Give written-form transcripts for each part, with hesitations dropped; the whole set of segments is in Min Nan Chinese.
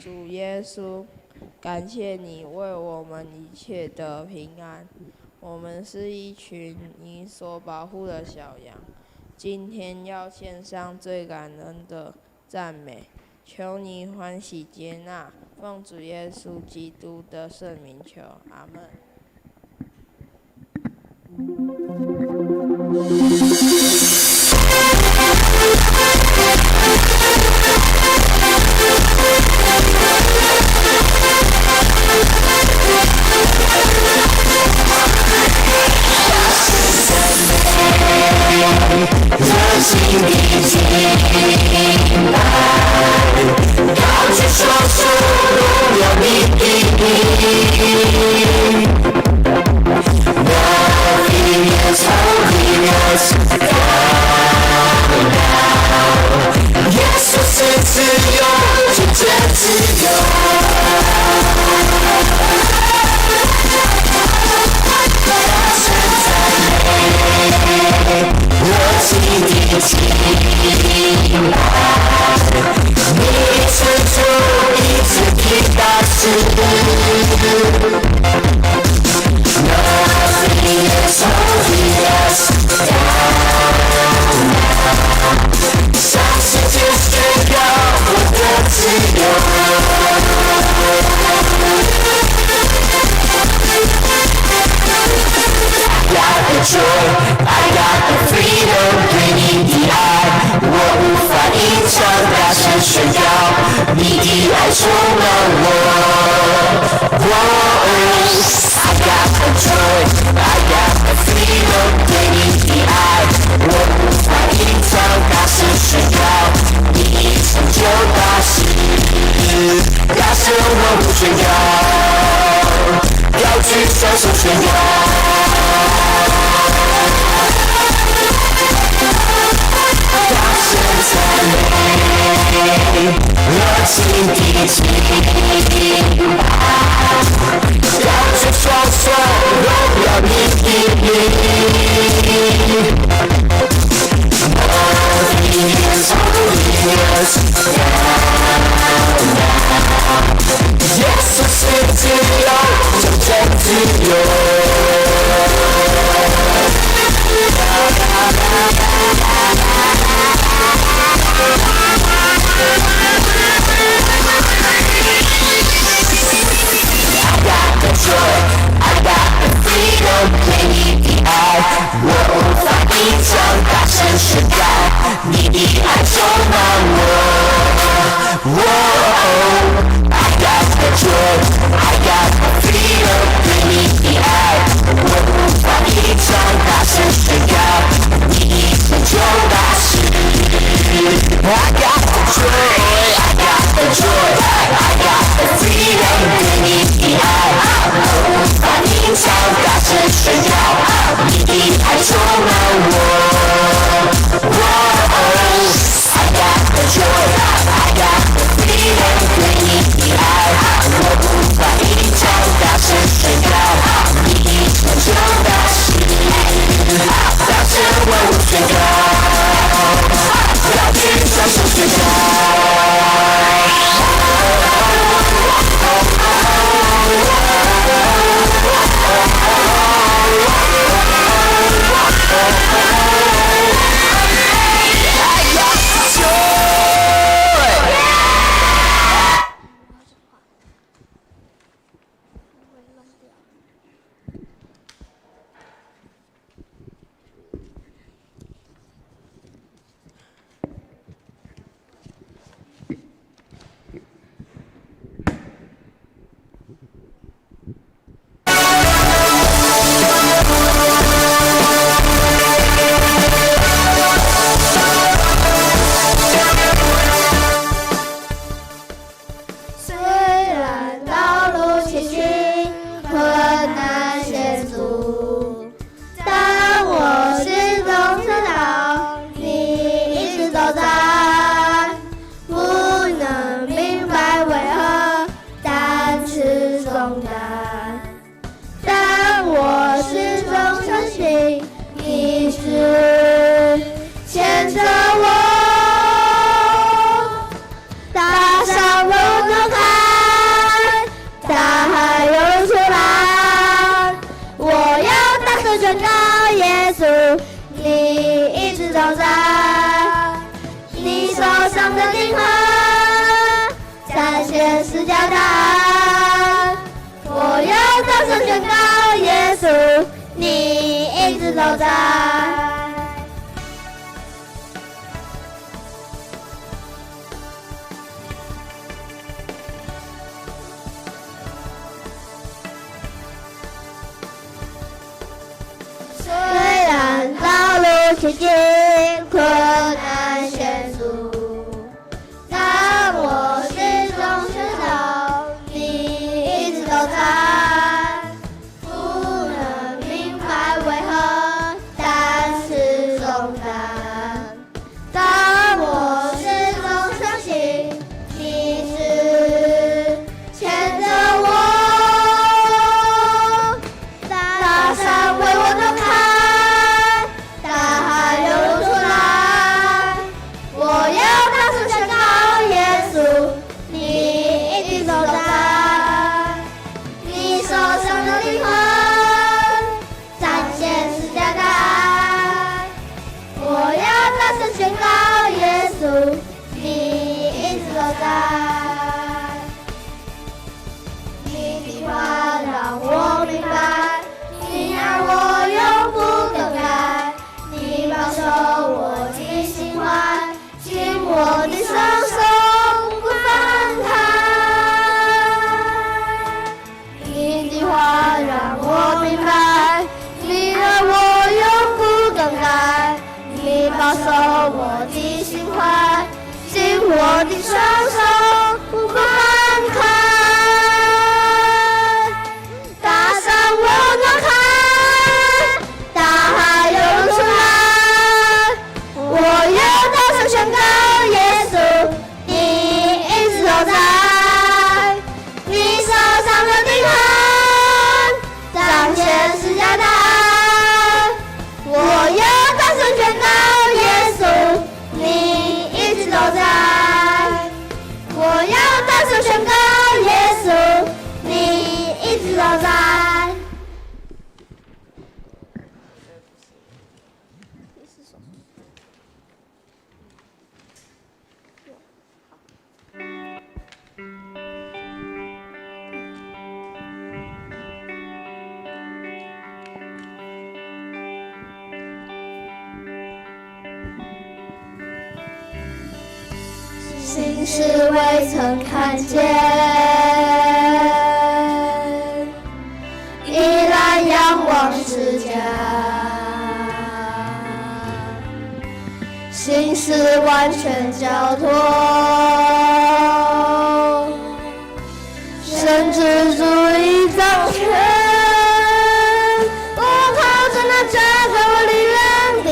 主耶穌，感謝你為我們一切的平安。我們是一群你所保護的小羊，今天要獻上最感恩的讚美，求你歡喜接納，奉主耶穌基督的聖名求，阿門。熱情的敬拜，高舉雙手榮耀你的名。Nothing is holding us down now。耶穌是自由，真正自由。大聲讚美，熱情的敬拜，你成就一切的大事。Nothing is holding us down now。向世界宣告我的自由。I got the joy, I got the freedom，對你的愛，我無法隱藏，大聲宣告，你的愛充滿我。I got the joy, I got the freedom，對你的愛，我無法隱藏，大聲宣告，你已成就大事，大聲我不宣告，高舉雙手宣告。大聲讚美，熱情的敬拜，高舉雙手榮耀你的名。Nothing is holding us down now。耶穌是自由，真正自由。I got the joy, I got the freedom，對你的愛，我無法隱藏，大聲宣告，你的愛充滿我。I got the joy, I got the freedom，對你的愛，我無法隱藏，大聲宣告，你已成就大事。I got the joy, I got the joy, I got the freedom，對你的愛，我無法隱藏，大聲宣告，你的愛充滿我。I got the 你手上的釘痕，展現十架的愛。我要大聲宣告，耶穌，你一直都在。雖然道路崎嶇，困難險阻，但我始終知道你一直都在。不能明白為何，但是重擔。但我始終相信你是牽著我，大山為我躲開，大海流出來。我要大聲宣告，耶穌，你一直都在。你手上的釘痕，展現十架的愛。我要大聲宣告，耶穌，你一直都在。你的話讓我明白，你愛我永不更改。你保守我的心懷，緊握的雙手不放開。你的話讓我明白，你愛我永不更改。你保守我的心懷，緊握的雙手不放開。大山為我挪開，大海流出來。我要大聲宣告，耶穌，你一直都在。你手上的釘痕，彰顯十架的愛。我要大聲宣告，耶穌，你一直都在。我要大聲宣告，耶穌，你一直都在。第四首。心事未曾看見，依然仰望十架。心事完全交託，神之主已掌權。我靠著那加給我力量的，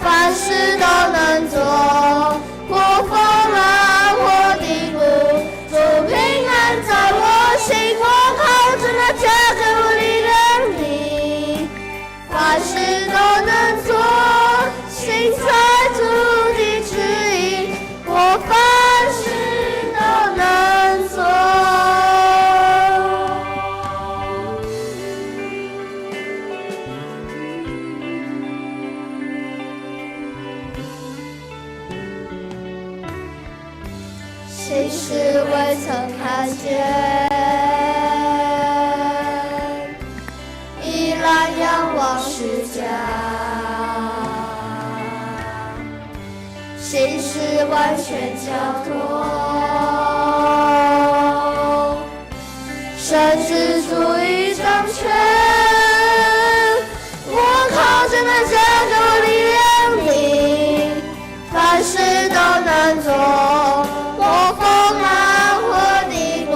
凡事都能做。過風浪或低谷，主平安在我心。我靠著那加給我力量的，凡事都能做。行在主的指引，我凡事都能做。心事未曾看見，依然仰望十架。心事完全交託，神之主已掌權。我靠著那加給我力量的，凡事都能做。過風浪或低谷，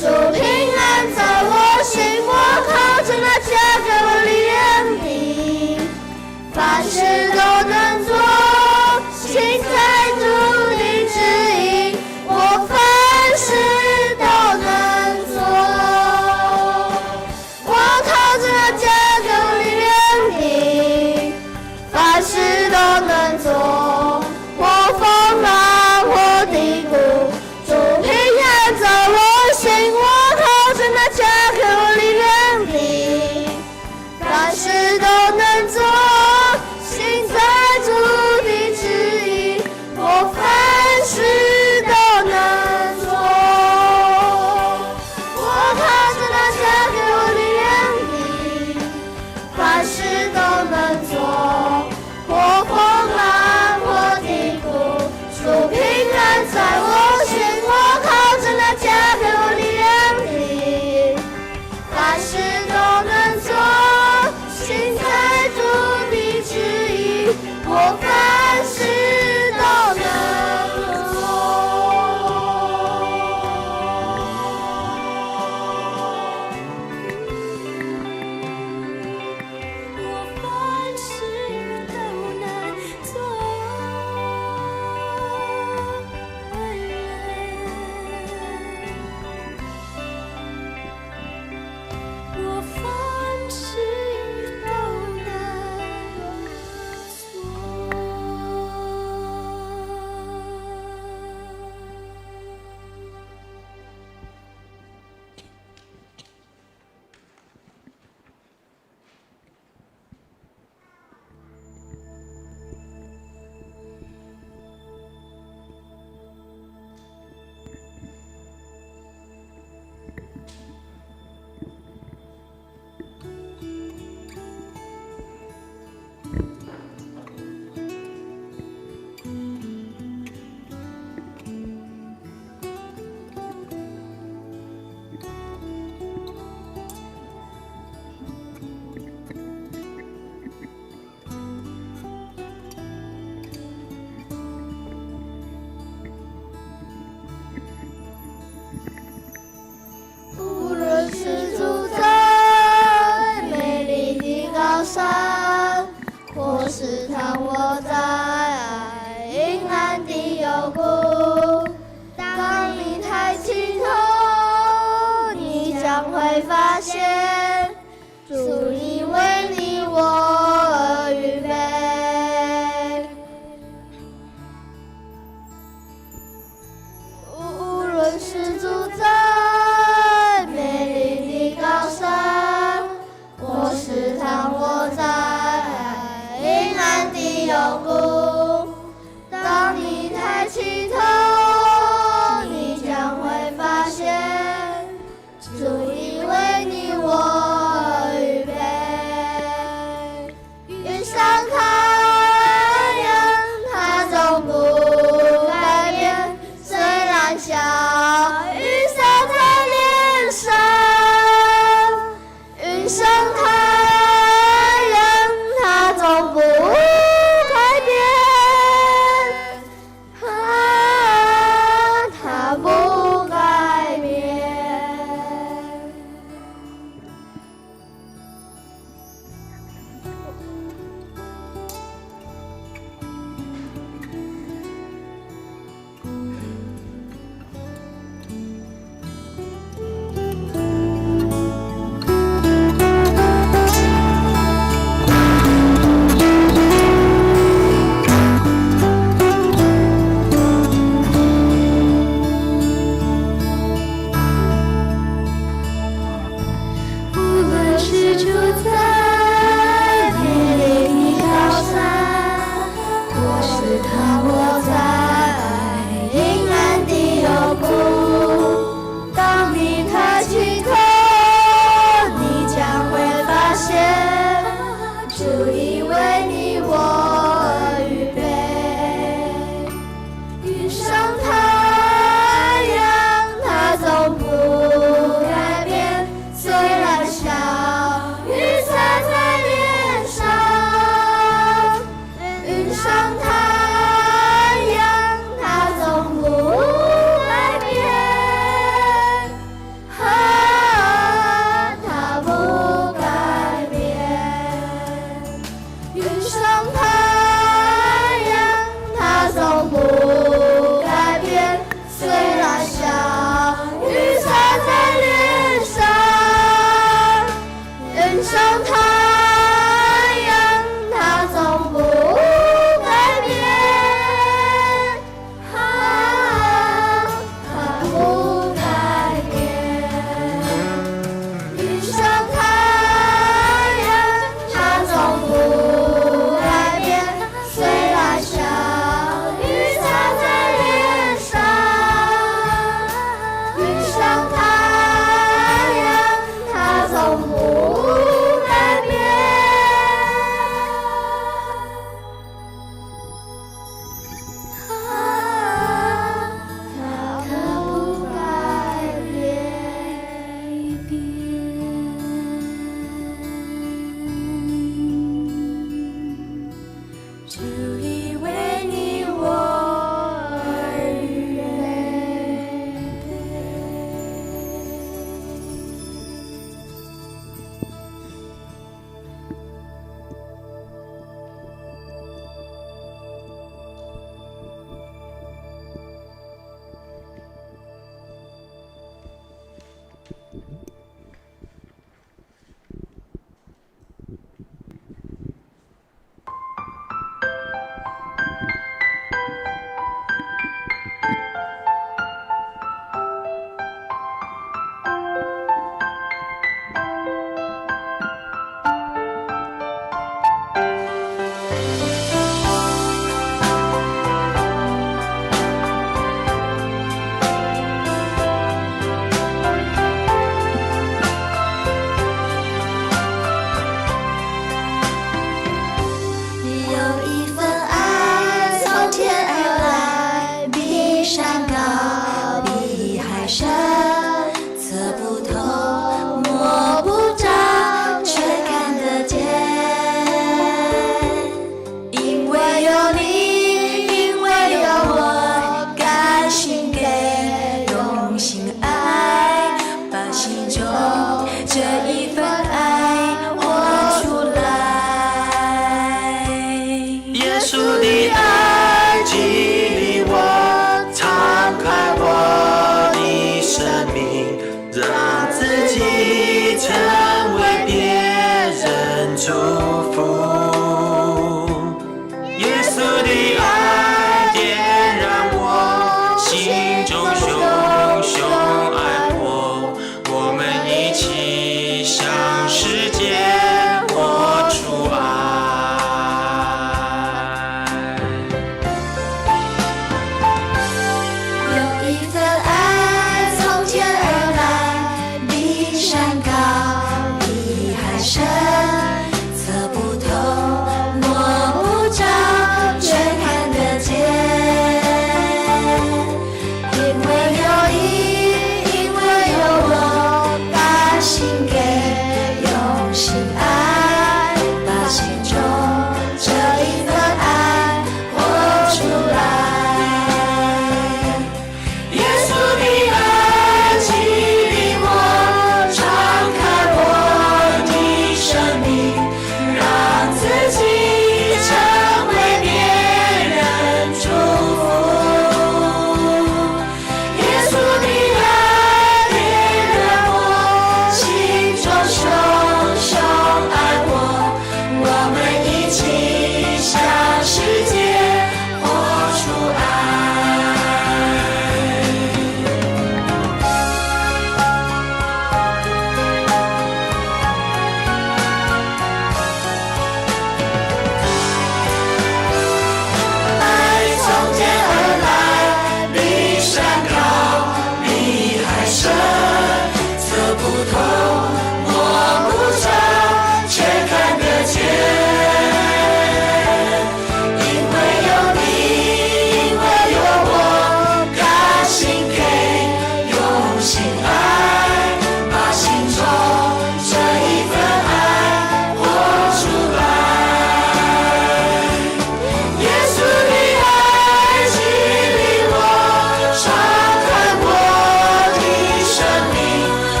主平安在我心。我靠著那加給我力量的，凡事都能做。行在主的指引，我凡事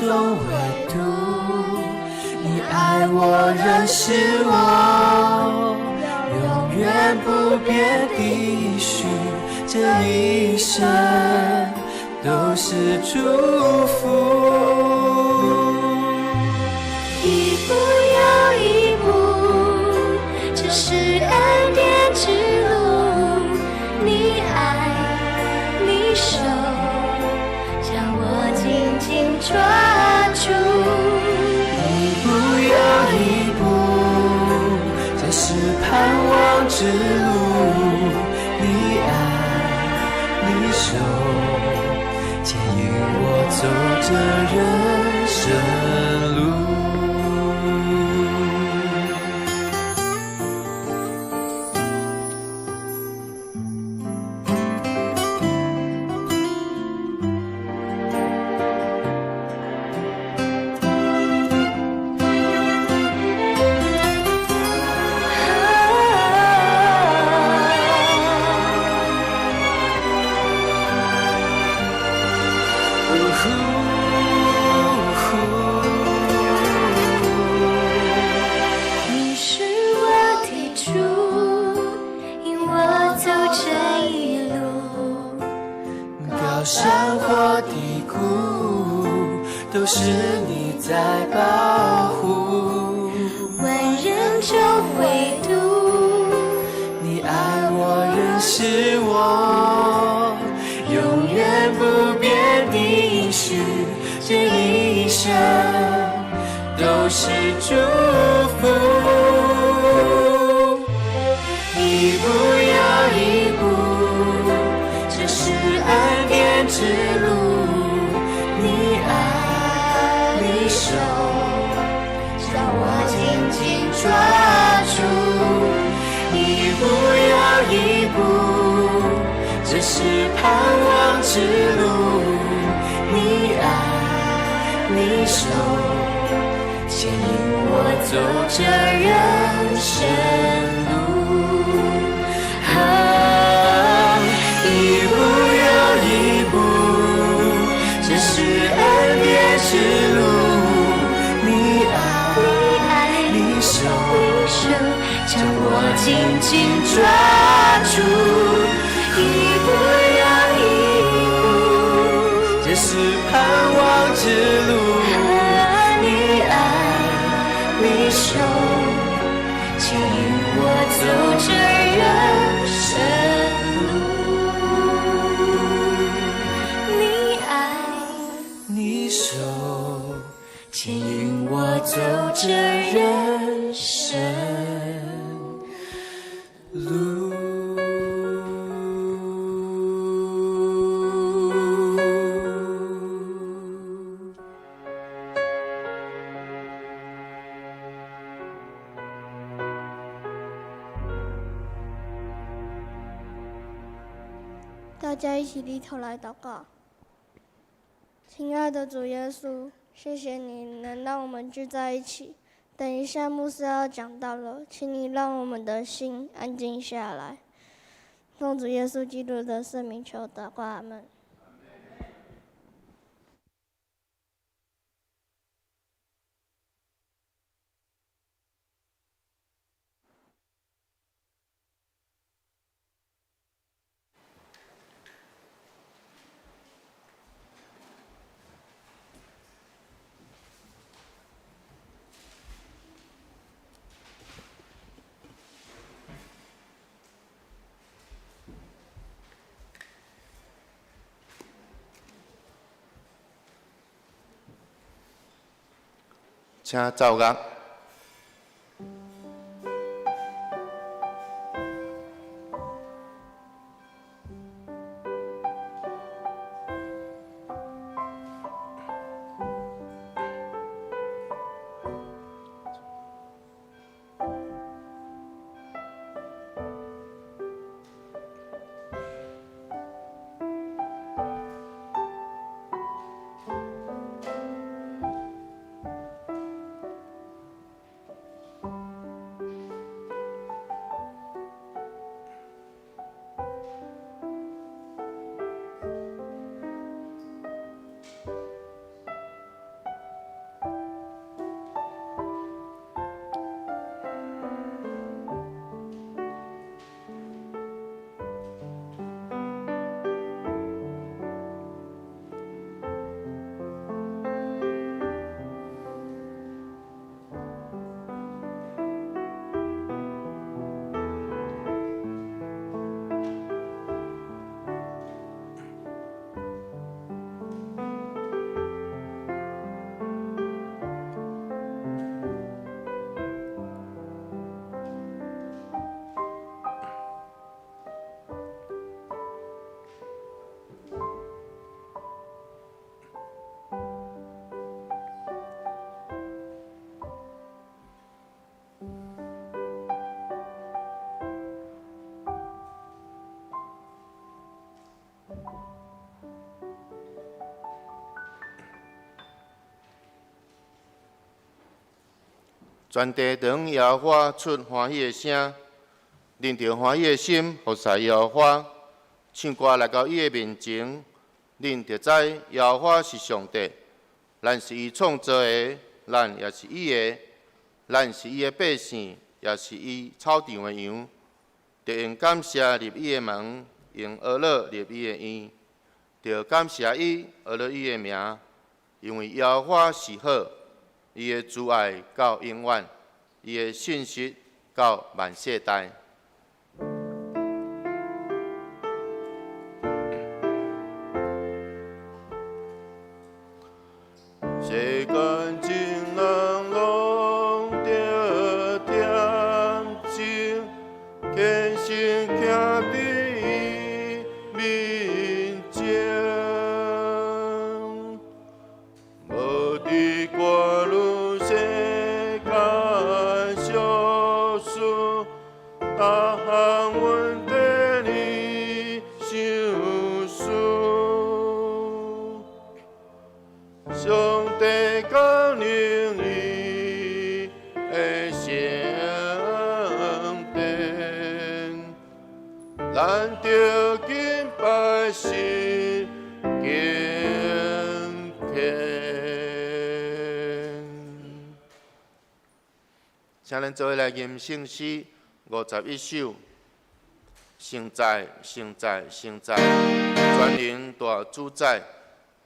終會拄。你愛我，認識我，永遠不變的應許，這一生都是祝福。一步又一步，這是恩典之路。你愛，你手，將我緊緊抓住。一步又一步，這是盼望之路。你愛，你手，牽引我走這人生路。呼呼。你是我的主，引我走這一路。高山或低谷，都是你在保護。萬人終會渡，你愛我，認識我，永遠不變的應許，這一生都是祝福。一步又一步，這是恩典之路。你愛，你手，將我緊緊抓住。一步又一步，這是盼望之路。你愛，你手，牽引我走這人生路。啊，一步又一步，這是恩典之路。你愛，你愛，你手，你手，將我緊緊抓住。一步又一步，這是盼望之路。你愛，你手，牽引我走這人生路。你愛，你手，牽引我走這人生路。大家一起低頭來禱告。親愛的主耶穌，謝謝你能讓我們聚在一起。等一下牧師要講道了，請你讓我們的心安靜下來。奉主耶穌基督的聖名求禱告，阿門。請奏樂。全地當耶和華出歡喜的聲，恁著歡喜的心服侍耶和華，唱歌來到伊的面前，恁就知耶和華是上帝，咱是伊創造的，咱也是伊的，咱是伊的百姓，也是伊草場的羊。著用感謝入伊的門，用呵咾入伊的院，著感謝伊，呵咾伊的名，因為耶和華是好，伊的慈愛到永遠，伊的信實到萬世代。世間眾人攏著恬靜，虔誠徛佇伊面前，無佇掛慮世間小事，逐項問題你想思。上帝降臨伊的聖殿，咱著敬拜神敬虔。請咱做伙來吟聖詩51首，聖哉，聖哉，聖哉，全能大主宰。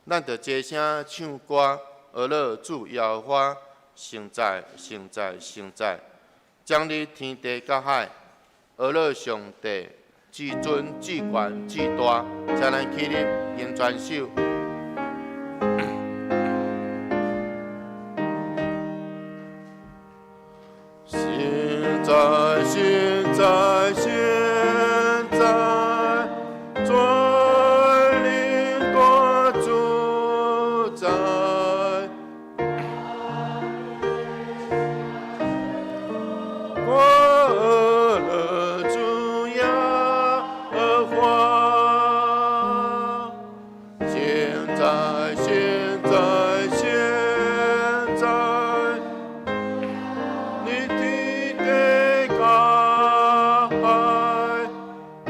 咱著齊聲唱歌，呵咾主耶和華，聖哉，聖哉，聖哉，掌理天地佮海，呵咾上帝，至尊、至懸、至大，請咱起立吟全首。聖哉，聖哉，聖哉，全能大主宰。我呵咾主耶和華，聖哉，聖哉，聖哉，你天地佮海，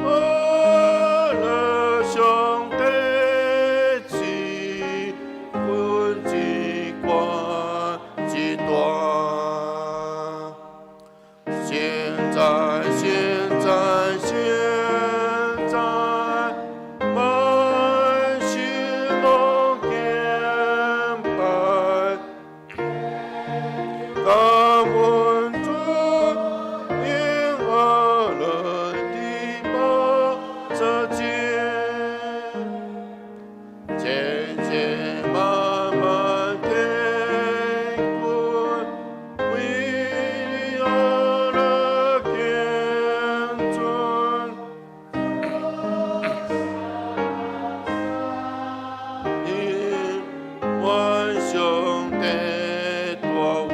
呵咾上帝至尊至懸至大。聖哉，聖哉，聖哉，萬世攏敬拜，感恩主，因呵咾佇寶座前，千千萬萬天軍為你呵咾敬尊。永遠上帝大恩，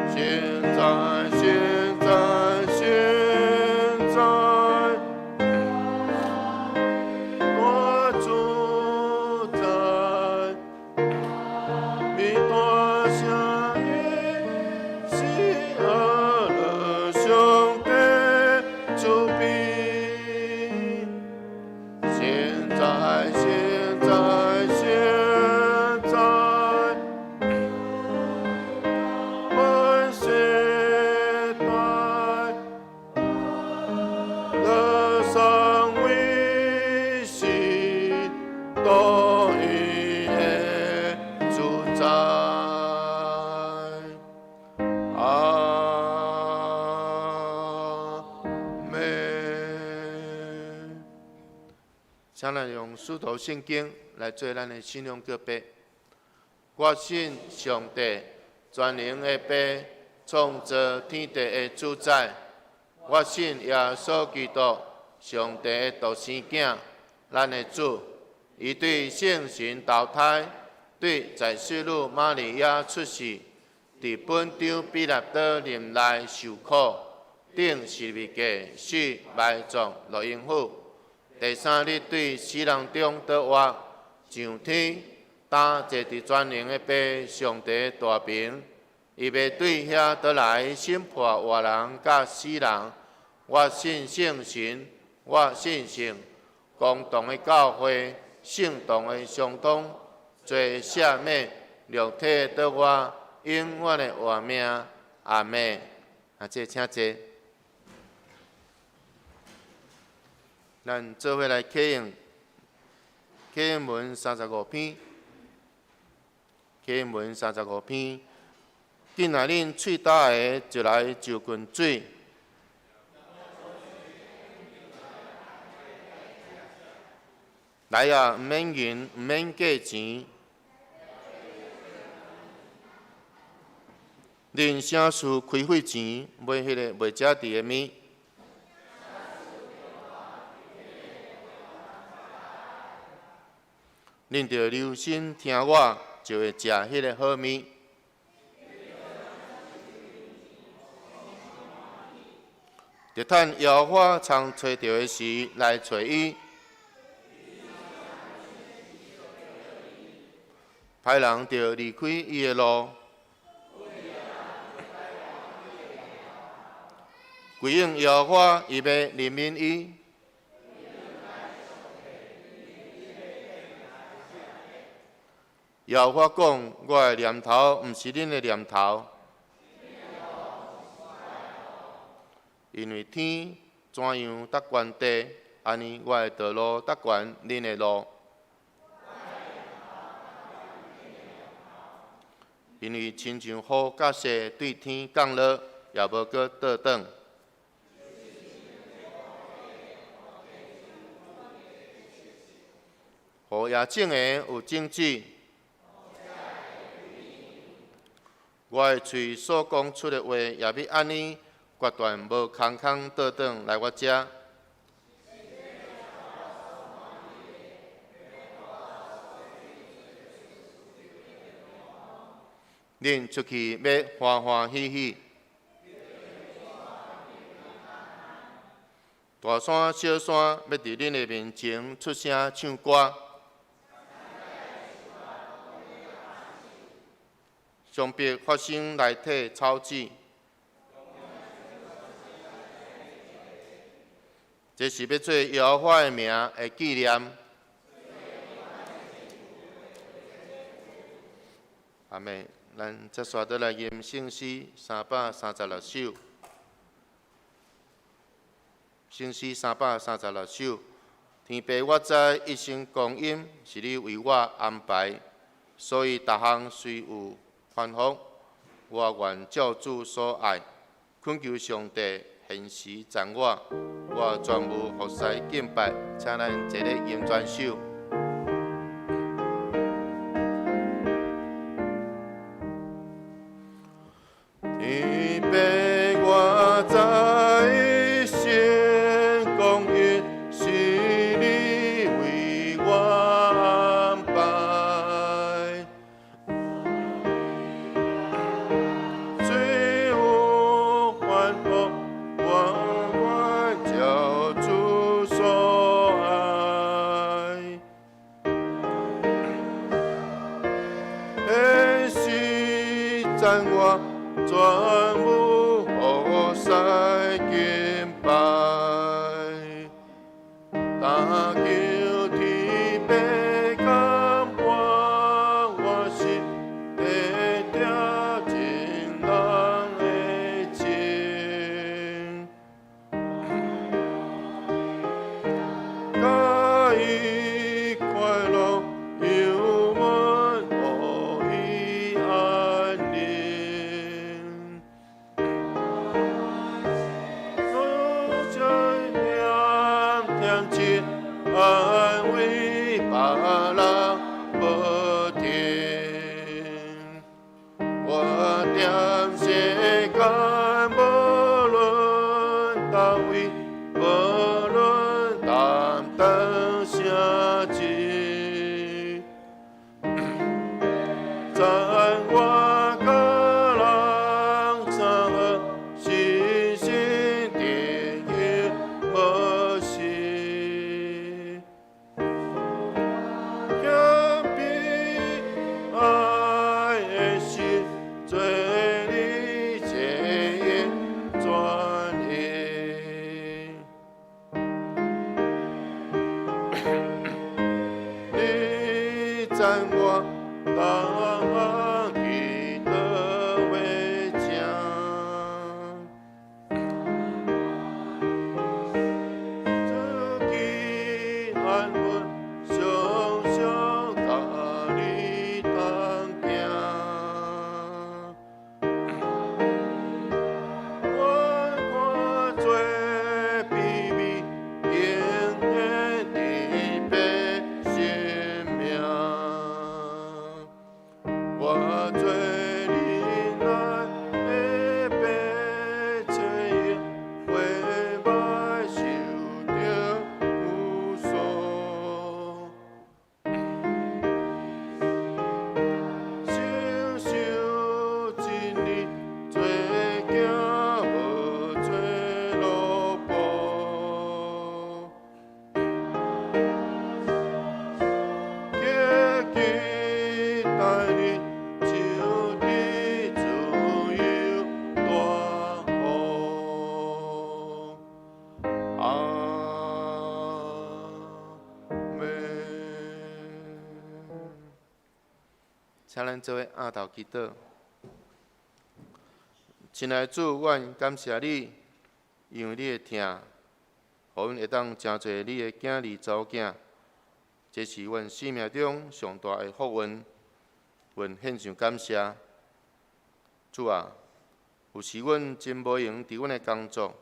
聖哉，聖哉，聖哉，大主宰，美大聲音是呵咾上帝慈悲。聖哉，聖哉，聖哉，萬世代，樂賞為是獨一的主宰。阿們。請咱用使徒信經來做咱的信仰告白。我信上帝，全能的父，創造天地的主宰。我信耶穌基督，上帝的獨生囝，咱的主。伊對聖神投胎，對在聖女瑪利亞出世，佇本丟彼拉多任內受苦，釘十字架死埋葬落陰府。第三日對死人中復活，上天，今坐佇全能的父上帝大爿，伊欲對遐倒來審判活人佮死人。我信聖神，我信聖公同的教會，聖徒的相通，罪赦免，肉體倒活，永遠的活命。阿們。啊，這請坐。咱做伙來啟用啟應文三十五篇，啟應文三十五篇。囝仔，恁喙焦的就來就近水。來啊，毋免銀，毋免價錢。恁啥事開費錢買彼个袂食佇的物？恁著留心聽我，就會食彼个好物。著趁耶和華藏揣著的時來揣伊。歹人著離開伊的路，歸應耶和華，伊欲憐憫伊。耶和華講：我的念頭毋是恁的念頭，因為天怎樣較懸地，按呢我的道路較懸恁的路。因為親像雨佮雪對天降落，也無閣倒轉。予野種的有種子，我的喙所講出的話，也欲按呢，決斷無空空倒轉來我遮。恁出去欲歡歡喜喜，大山小山欲佇恁的面前出聲唱歌。上必發生來替草籽，這是欲做耶和華的名的紀念。阿們。咱接續倒來吟聖詩336首，聖詩336首。天父，我知一生光陰是你為我安排，所以逐項雖有繁複，我願照主所愛，懇求上帝現時讚我，我全無服侍敬拜，請咱齊咧吟全首。天父，我知一生光陰是你為我安排，雖有繁複，我願照主所愛，現時讚我。全無服侍敬拜，但求天父感我，我是體貼情人的情，佮伊快樂，油溫予伊安寧。安慰別人無停，我踮世間無論佗位，無論擔當啥職，讚我佮人相和，心心定意無失。謙卑讚我當去佗位正。做見安穩，常常佮你同行。我看做卑微，永遠伫百姓命。我做忍耐的百姓，袂歹受著苦楚。承受真理，做囝無做奴僕。积極帶領，就佇自由大雨。阿們。請咱做伙徛頭祈禱。親愛的主，阮感謝你，因為你的疼，予阮會當成做你的囝兒查某囝，這是阮生命中上大的福分，阮獻上感謝。主啊，有時阮真無閒佇阮的工作，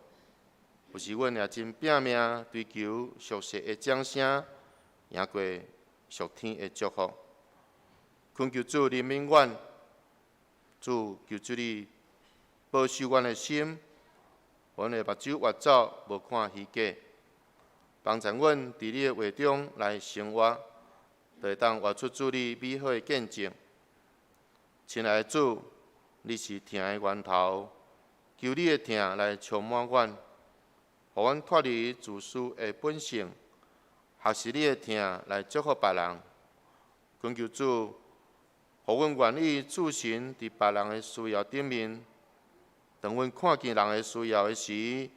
有時阮也真拚命追求俗世的掌聲，贏過屬天的祝福。懇求主憐憫阮，主求主你保守阮的心，阮的目睭越走無看虛假，幫助阮佇你的話中來生活，就會當活出主你美好的見證。親愛的主，你是疼的源頭，求你的疼來充滿阮，予阮脫離自私的本性，學習你的疼來祝福別人。懇求主，予阮願意置身佇別人的需要頂面，當阮看見人的需要的時，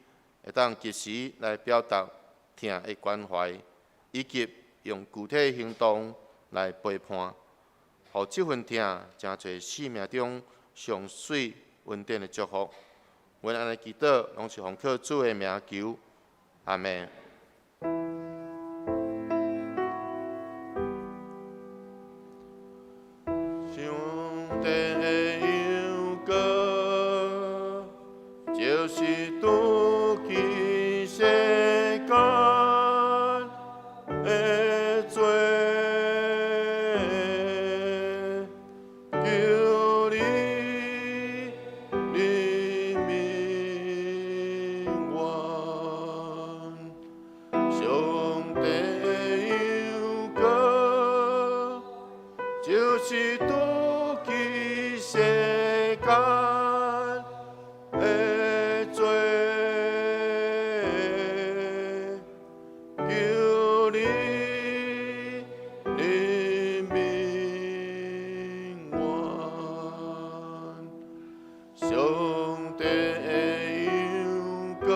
會當及時來表達疼的關懷，以及用具體行動來陪伴，予這份疼成做生命中上媠恩典的祝福。阮按呢祈禱，攏是奉靠主的名求，阿們。上帝的羊羔，就是除去世間的罪，求你憐憫阮。上帝的羊羔，就是除去世間的罪，求你憐憫阮。上帝的羊羔，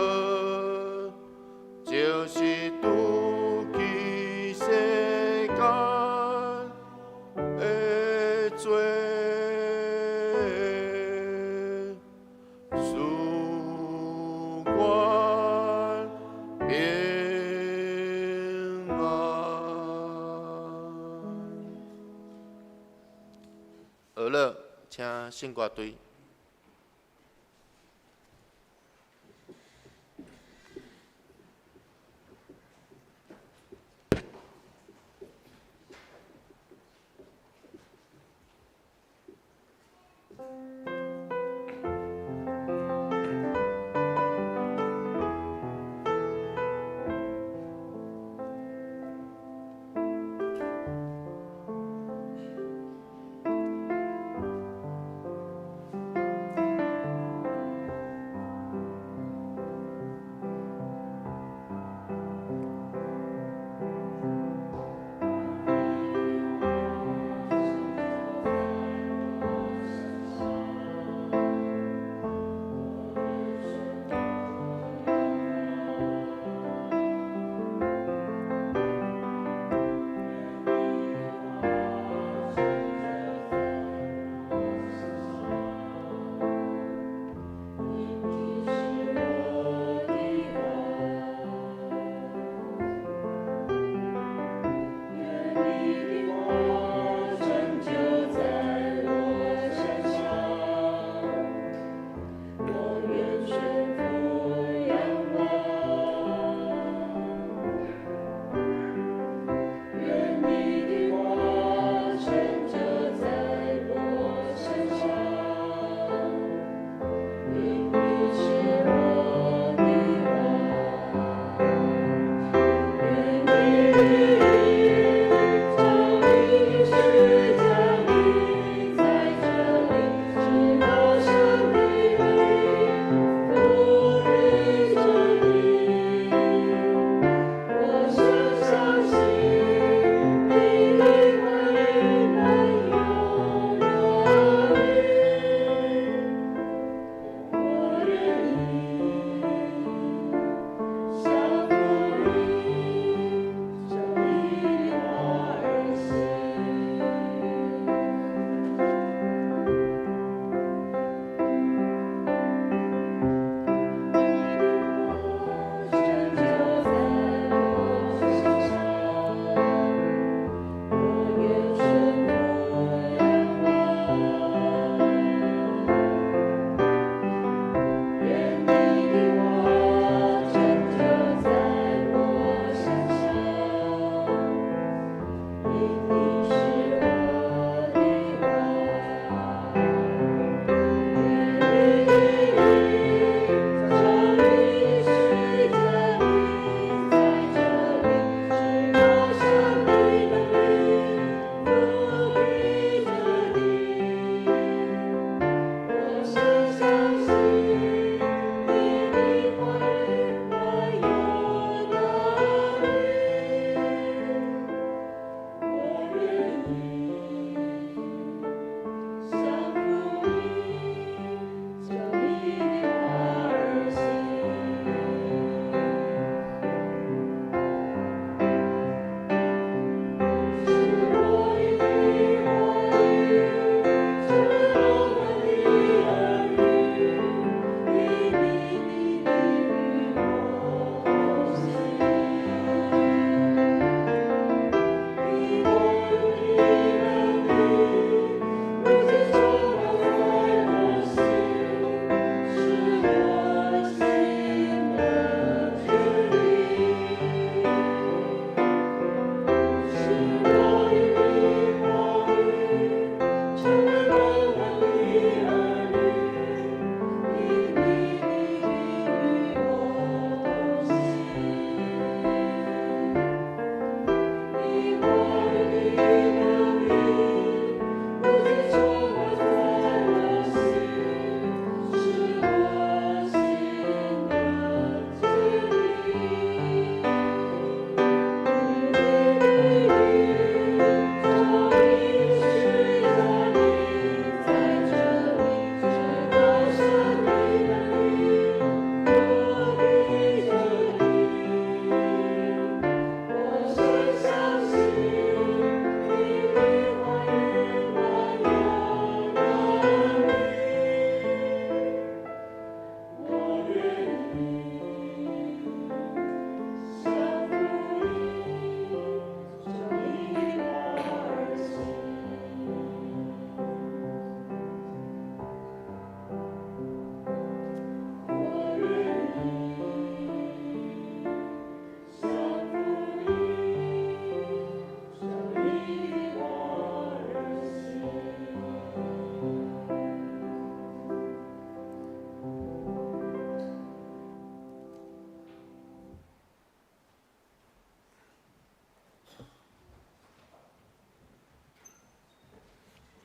就是除去世間的罪，賜阮平安。好了，請聖歌隊。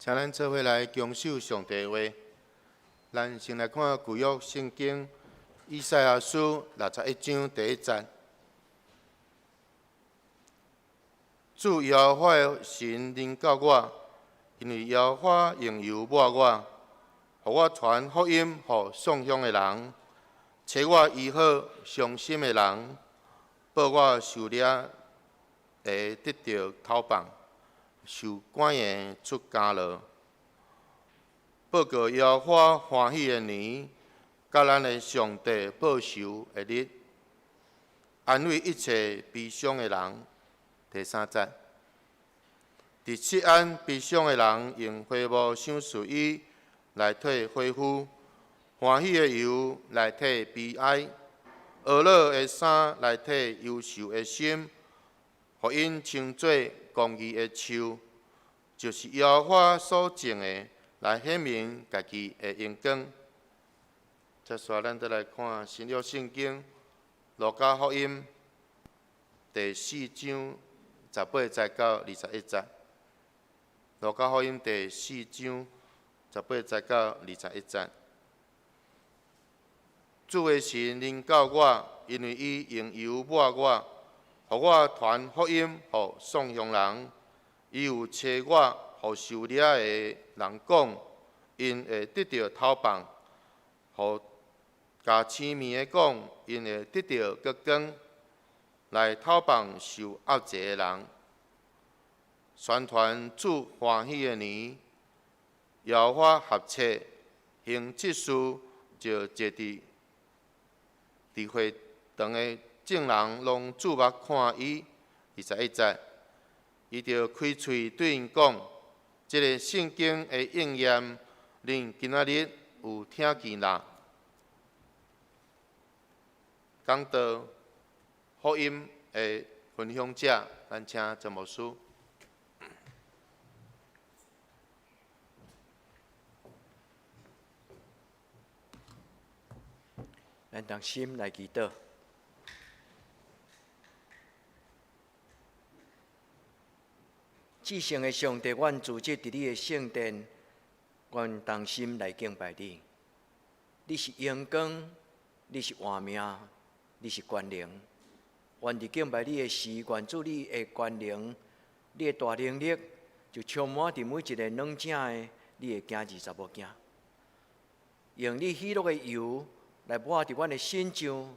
請咱做伙來恭守上帝的話。咱先來看舊約聖經以賽亞書六十一章第一節。主耶和華的神臨到我，因為耶和華用油抹我，予我傳福音予喪鄉的人，揣我醫好傷心的人，報我受掠的得著討放，受關的出監牢，報告耶和華歡喜的年，佮咱的上帝報仇的日，安慰一切悲傷的人。第三節，佇錫安悲傷的人用花帽賞賜伊來替恢復，歡喜的油來替悲哀，哀樂的衫來替憂愁的心，予𪜶稱做公義的樹，就是耶和華所種的，來顯明家己的榮光。接續咱再來看新約聖經路加福音第四章18節到21節。路加福音第四章18節到21節。主的神臨到我，因為伊用油抹我，予我傳福音予喪鄉人。伊有差我，予受掠的人講，𪜶會得著討放；予共痴迷的講，𪜶會得著國光，來討放受壓制的人，宣傳主歡喜的年。耶和華合冊行這事，就坐佇會堂的眾人攏注目看伊。21節，伊就開喙對𪜶講：這个聖經的應驗，恁今仔日有聽見啦。講道福音的分享者，咱請曾牧師。咱同心來祈禱。至聖的上帝，阮聚集佇你的聖殿，阮同心來敬拜你。你是榮光，你是活命，你是權能。阮佇敬拜你的時，願主你的權能、你的大能力，就充滿佇每一个軟正的你的囝兒查某囝。用你喜樂的油來抹佇阮的身上，予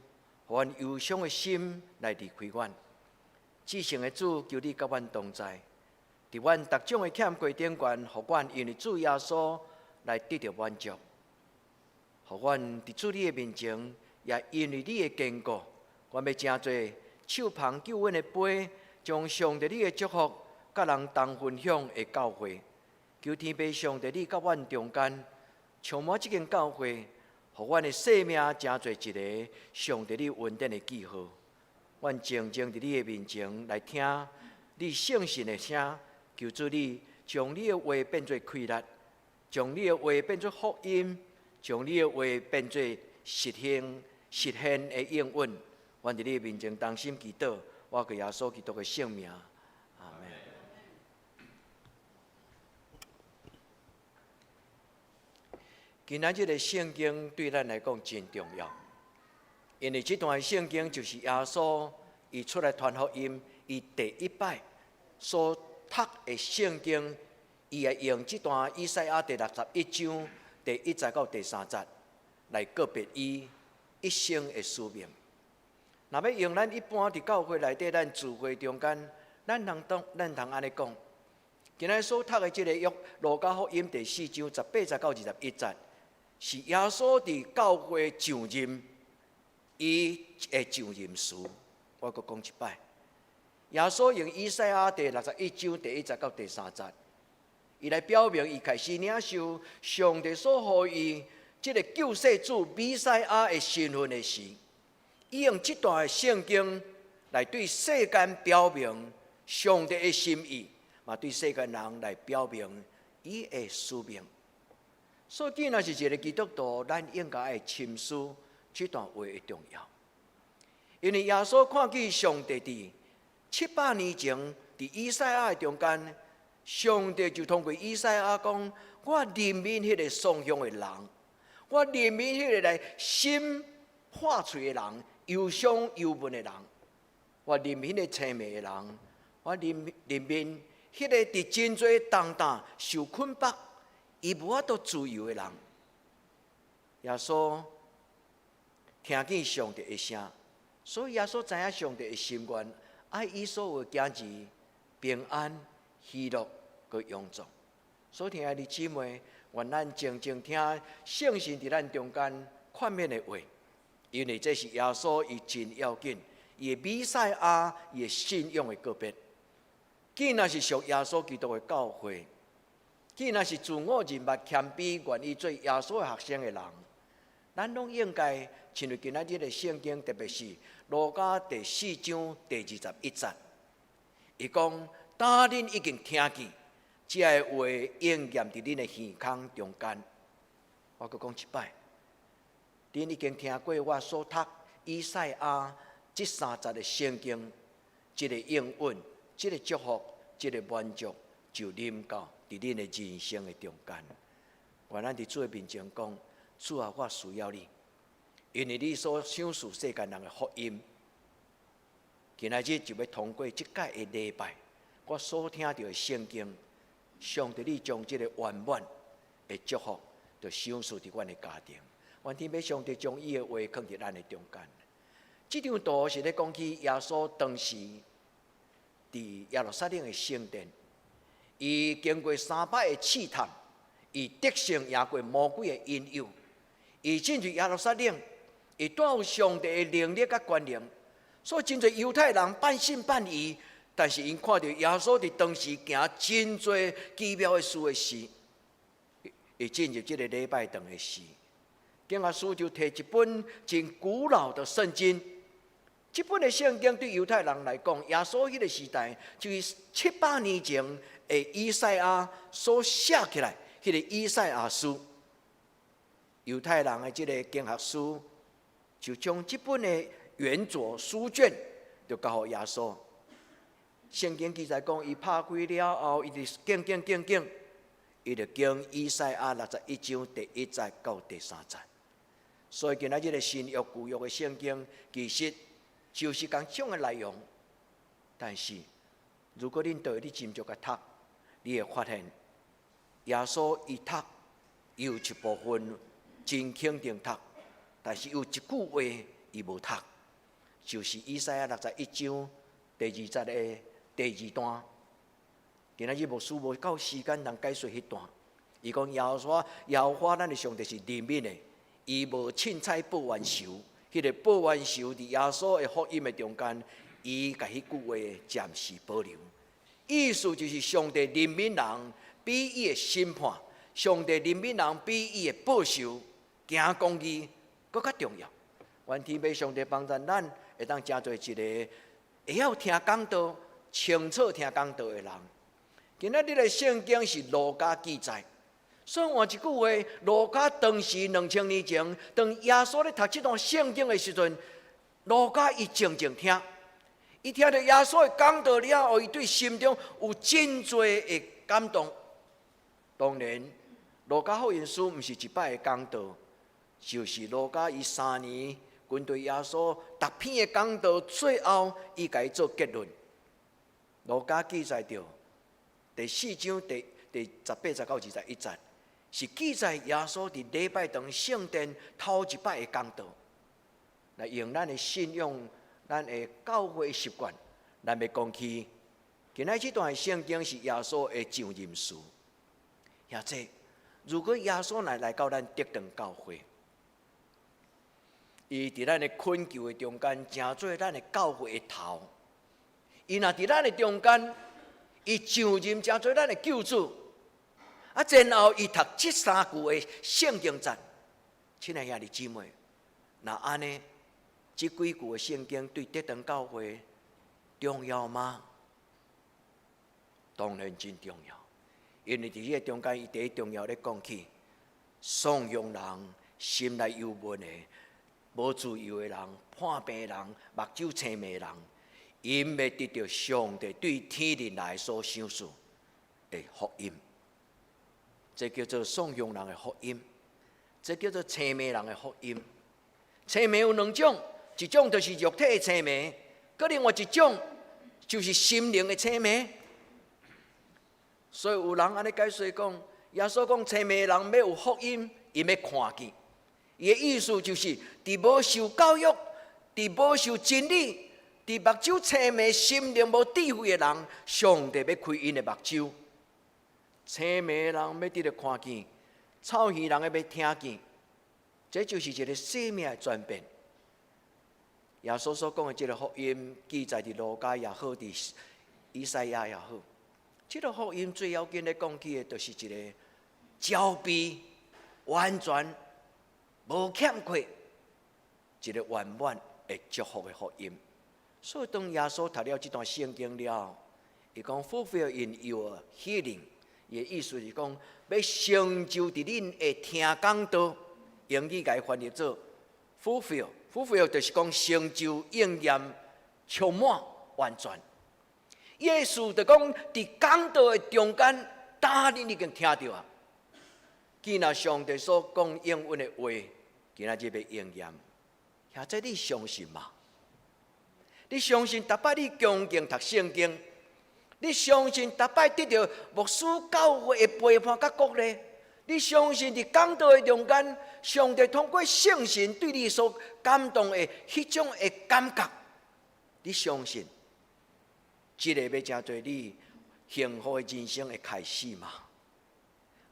阮憂傷的心來離開阮。至聖的主，求你佮阮同在，佇阮逐種的欠過頂懸，予阮因為主耶穌來得著滿足。予阮佇主你的面前，也因為你的堅固，阮欲成做手捧救恩的杯，將上帝你的祝福佮人同分享的教會。求天父上帝你佮阮中間，充滿這間教會，予阮的生命成做一个上帝你恩典的記號。阮靜靜佇你的面前來聽你聖神的聲，求主你將你的話變做氣力，將你的話變做福音，將你的話變做實行實現的應允。阮佇你的面前同心祈禱，我靠耶穌基督的聖名，阿們。今仔日的聖經對咱來講真重要，因為這段聖經就是耶穌伊出來傳福音，伊第一擺所讀的聖經，伊會用這段以賽亞第六十一章第一節到第三節來告別伊一生的使命。若欲用咱一般佇教會內底，咱聚會中間，咱通當，咱通按呢講。今仔所讀的這个約路加福音第四章18節到21節，是耶穌佇教會上任，伊的上任詞。我閣講一擺，耶穌用以賽亞第六十一章第一節到第三節，伊來表明伊開始領受上帝所予伊這个救世主彌賽亞的身份的時。伊用這段的聖經來對世間表明上帝的心意，嘛對世間人來表明伊的使命。所以，若是一个基督徒，咱應該愛深思這段話的重要。因為耶穌看見上帝佇700年前佇以賽亞的中間，上帝就通過以賽亞講：我憐憫彼個喪鄉的人，我憐憫彼個來心破碎的人、憂傷憂悶的人，我憐憫彼個青盲的人，我憐憫彼個佇真濟重擔受捆綁，伊無法度自由的人。耶穌聽見上帝的聲，所以耶穌知影上帝的心願，愛伊所有的囝兒平安、喜樂、閣勇壯。所以，親愛的姊妹，願咱靜靜聽聖神佇咱中間勸勉的話，因為這是耶穌伊真要緊，伊的彌賽亞，伊的信仰的告別。既然是屬耶穌基督的教會，既然是自我認捌謙卑，願意做耶穌的學生的人，咱攏應該親像今仔日的聖經，特別是路加第四章第21節，伊講：當恁已經聽見，這个話應驗佇恁的耳孔中間。我閣講一擺，恁已經聽過我所讀以賽亞這三節的聖經，這个應允，這个祝福，這个滿足，就臨到佇恁的人生的中間。願咱佇主的面前講：主啊，我需要你，因為你所賞賜世間人的福音，今仔日就欲通過這擺的禮拜，我所聽著的聖經，上帝你將這个圓滿的祝福，就賞賜佇阮的家庭。願天父上帝將伊的話囥佇咱的中間。這張圖是咧講起耶穌當時佇耶路撒冷的聖殿，伊經過三擺的試探，伊得勝贏過魔鬼的引誘，伊進入耶路撒冷，伊帶有上帝的能力佮權能，所以真濟猶太人半信半疑，但是𪜶看著耶穌佇當時行真濟奇妙的事的時，伊進入這个禮拜堂的時，經學師就提一本真古老的聖經。這本的聖經對猶太人來講，耶穌彼个時代就是700年前的以賽亞所寫起來，彼个以賽亞書。猶太人的這个經學師就將這本的原著書卷就交予耶穌。聖經記載講，伊拍開了後，伊就經經經經，伊就經以賽亞61章第一節到第三節。所以今仔日的新約舊約的聖經，其實就是仝種的內容。但是，如果恁對你斟酌共讀，你會發現耶穌伊讀有一部分真肯定讀，但是有一句話伊無讀，就是以賽亞六十一章第二節的第二段。今仔日牧師無夠時間通解說彼段。伊講耶和華，耶和華咱的上帝是憐憫的，伊無凊彩報冤仇。彼个報冤仇佇耶穌的福音的中間，伊共彼句話暫時保留。意思就是上帝憐憫人，比伊的審判；上帝憐憫人，比伊的報仇、行公義，閣較重要。願天父上帝幫助咱，會當成做一个會曉聽講道、清楚聽講道的人。今仔日的聖經是路加記載，所以換一句話，路加當時2000年前，當耶穌咧讀這段聖經的時陣，路加伊靜靜聽，伊聽著耶穌的講道了後，伊對心中有真濟的感動。當然，路加福音書毋是一擺的講道，就是路加伊3年跟隨耶穌逐篇的講道，最後伊共伊做結論。路加記載著第四章第18節到21節，是記載耶穌佇禮拜堂聖殿頭一擺的講道。來用咱的信仰、咱的教會習慣，咱欲講起。今仔這段聖經是耶穌的上任詞。兄弟，如果耶穌來來到咱德堂教會，伊佇咱的困求的中間，成做咱的教會的頭。伊若佇咱的中間，伊上任成做咱的救主。啊，然後伊讀這三句的聖經節，親愛兄弟姊妹，若按呢，這幾句的聖經對德堂教會重要嗎？當然真重要，因為佇這個中間，伊第一重要咧講起，喪鄉人、心內憂悶的、無自由的人、破病的人、目睭青盲的人，𪜶欲得著上帝對天靈來所賞賜。的福音，這叫做喪鄉人的福音，這叫做青盲人的福音。青盲有兩種，一種就是肉體的青盲，閣另外一種就是心靈的青盲。所以有人按呢解釋講，耶穌講青盲人欲有福音，伊欲看見。伊的意思就是，佇無受教育、佇無受真理、佇目睭青盲、心靈無智慧的人，上帝欲開𪜶的目睭。青盲人欲得著看見，臭耳人欲聽見，這就是一個生命的轉變。耶穌所講的這個福音，記載佇路加也好，佇以賽亞也好。這個福音最要緊咧講起的，就是一個焦備完全無欠缺，一個圓滿的祝福的福音。所以當耶穌讀了這段聖經了，伊講 fulfill in your hearing，伊的意思是講欲成就佇恁會聽講道，英語共伊翻譯做 fulfill，fulfill 就是講成就、應驗、充滿、完全。意思就講佇講道的中間，當恁已經聽著啊。既然上帝所講應允的話，今仔日欲應驗，現在你相信嗎？你相信逐擺你恭敬讀聖經，你相信逐擺得著牧師教會的陪伴佮鼓勵，你相信佇講道的中間，上帝通過聖神對你所感動的彼種的感覺，你相信這个欲成做你幸福的人生的開始嗎？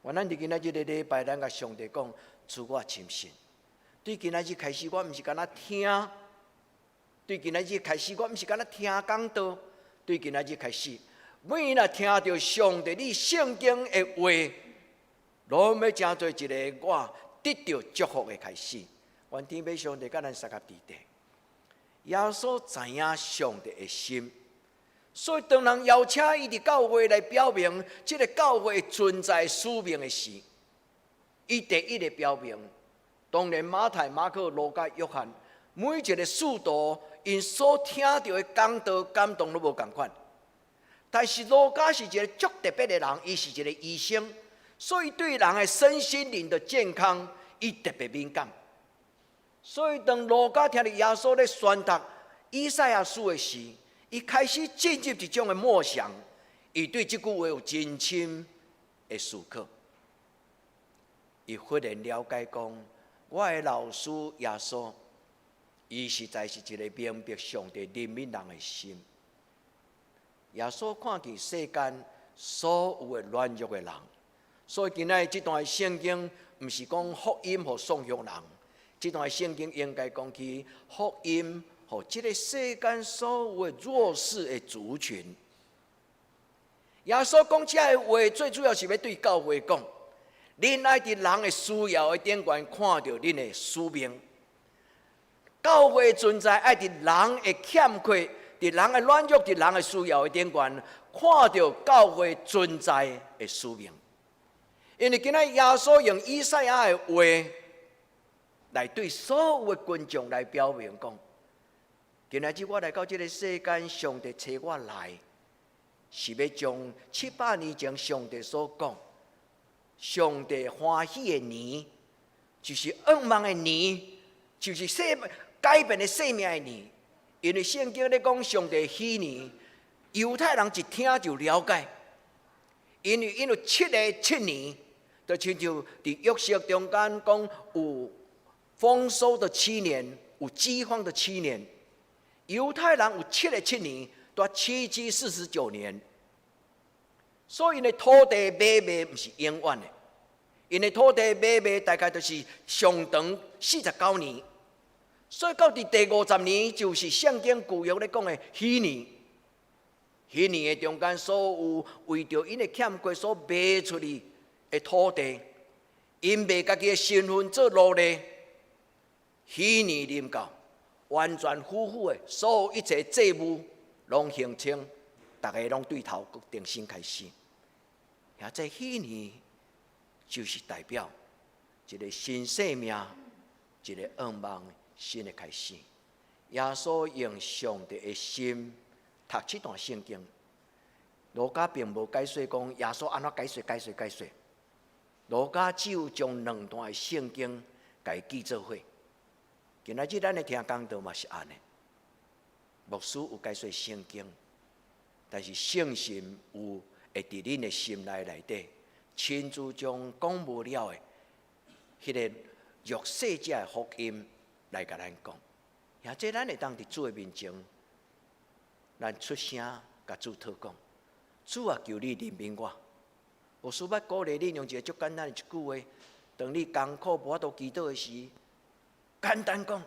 願咱佇今仔這个禮拜，咱共上帝講，主我深信。對今仔日開始，我毋是干焦聽；對今仔日開始，我毋是干焦聽講道。對今仔日開始，每若聽著上帝你聖經的話，攏欲成做一个我得著祝福的開始。願天父上帝佮咱相佮佇咧。耶穌知影上帝的心，所以當人邀請伊佇教會來表明這个教會存在使命的時，伊第一个表明。當然，馬太、馬可、路加、約翰，每一个使徒，𪜶所聽著的講道感動攏無仝款。但是路加是一个足特別的人，伊是一个醫生，所以對人的身心靈的健康，伊特別敏感。所以當路加聽著耶穌咧宣讀以賽亞書的時，伊開始進入一種的默想，伊對這句話有真深的思考。伊忽然了解講，我的老師耶穌，伊實在是一个明白上帝憐憫人的心。耶穌看見世間所有的軟弱的人，所以今仔日這段聖經毋是講福音予喪鄉人，這段聖經應該講起福音予這个世間所有的弱勢的族群。耶穌講這个話，最主要是欲對教會講。恁愛佇人的需要的頂懸看著恁的使命，教會存在愛佇人的欠缺、佇人的軟弱、佇人的需要的頂懸看著教會存在的使命。因為今仔耶穌用以賽亞的話來對所有的群眾來表明講：今仔日我來到這个世間，上帝差我來，是欲將700年前上帝所講，上帝歡喜的年，就是願望的年，就是生改變的生命的年。因為聖經咧講上帝喜年，猶太人一聽就了解，因為𪜶有七个七年，就親像佇約瑟中間講有豐收的七年，有饑荒的七年。猶太人有七个七年，拄七七四十九年。所以𪜶土地買賣毋是永遠的，𪜶的土地買賣大概就是上長49年，所以到佇第50年就是聖經舊約咧講的喜年。喜年的中間，所有為著𪜶的欠缺所賣出去的土地，𪜶賣家己的身份做奴隸，喜年臨到，完全恢復的所有一切債務攏還清，逐个攏對頭重新開始。遐這喜年就是代表一个新生命，一个願望新的開始。耶穌用上帝的心讀這段聖經，路加並無解說講耶穌按怎解說、解說、解說。路加只有將兩段的聖經共記做伙。今仔日咱咧聽講道嘛是按呢。牧師有解說聖經，但是聖神有會佇恁的心內內底，親自將講無了的彼个弱勢者的福音來共咱講。或者咱會當佇主的面前，咱出聲共主禱告。主啊，求你憐憫我。牧師欲鼓勵你用一个足簡單的一句話，當你艱苦無法度祈禱的時，簡單講：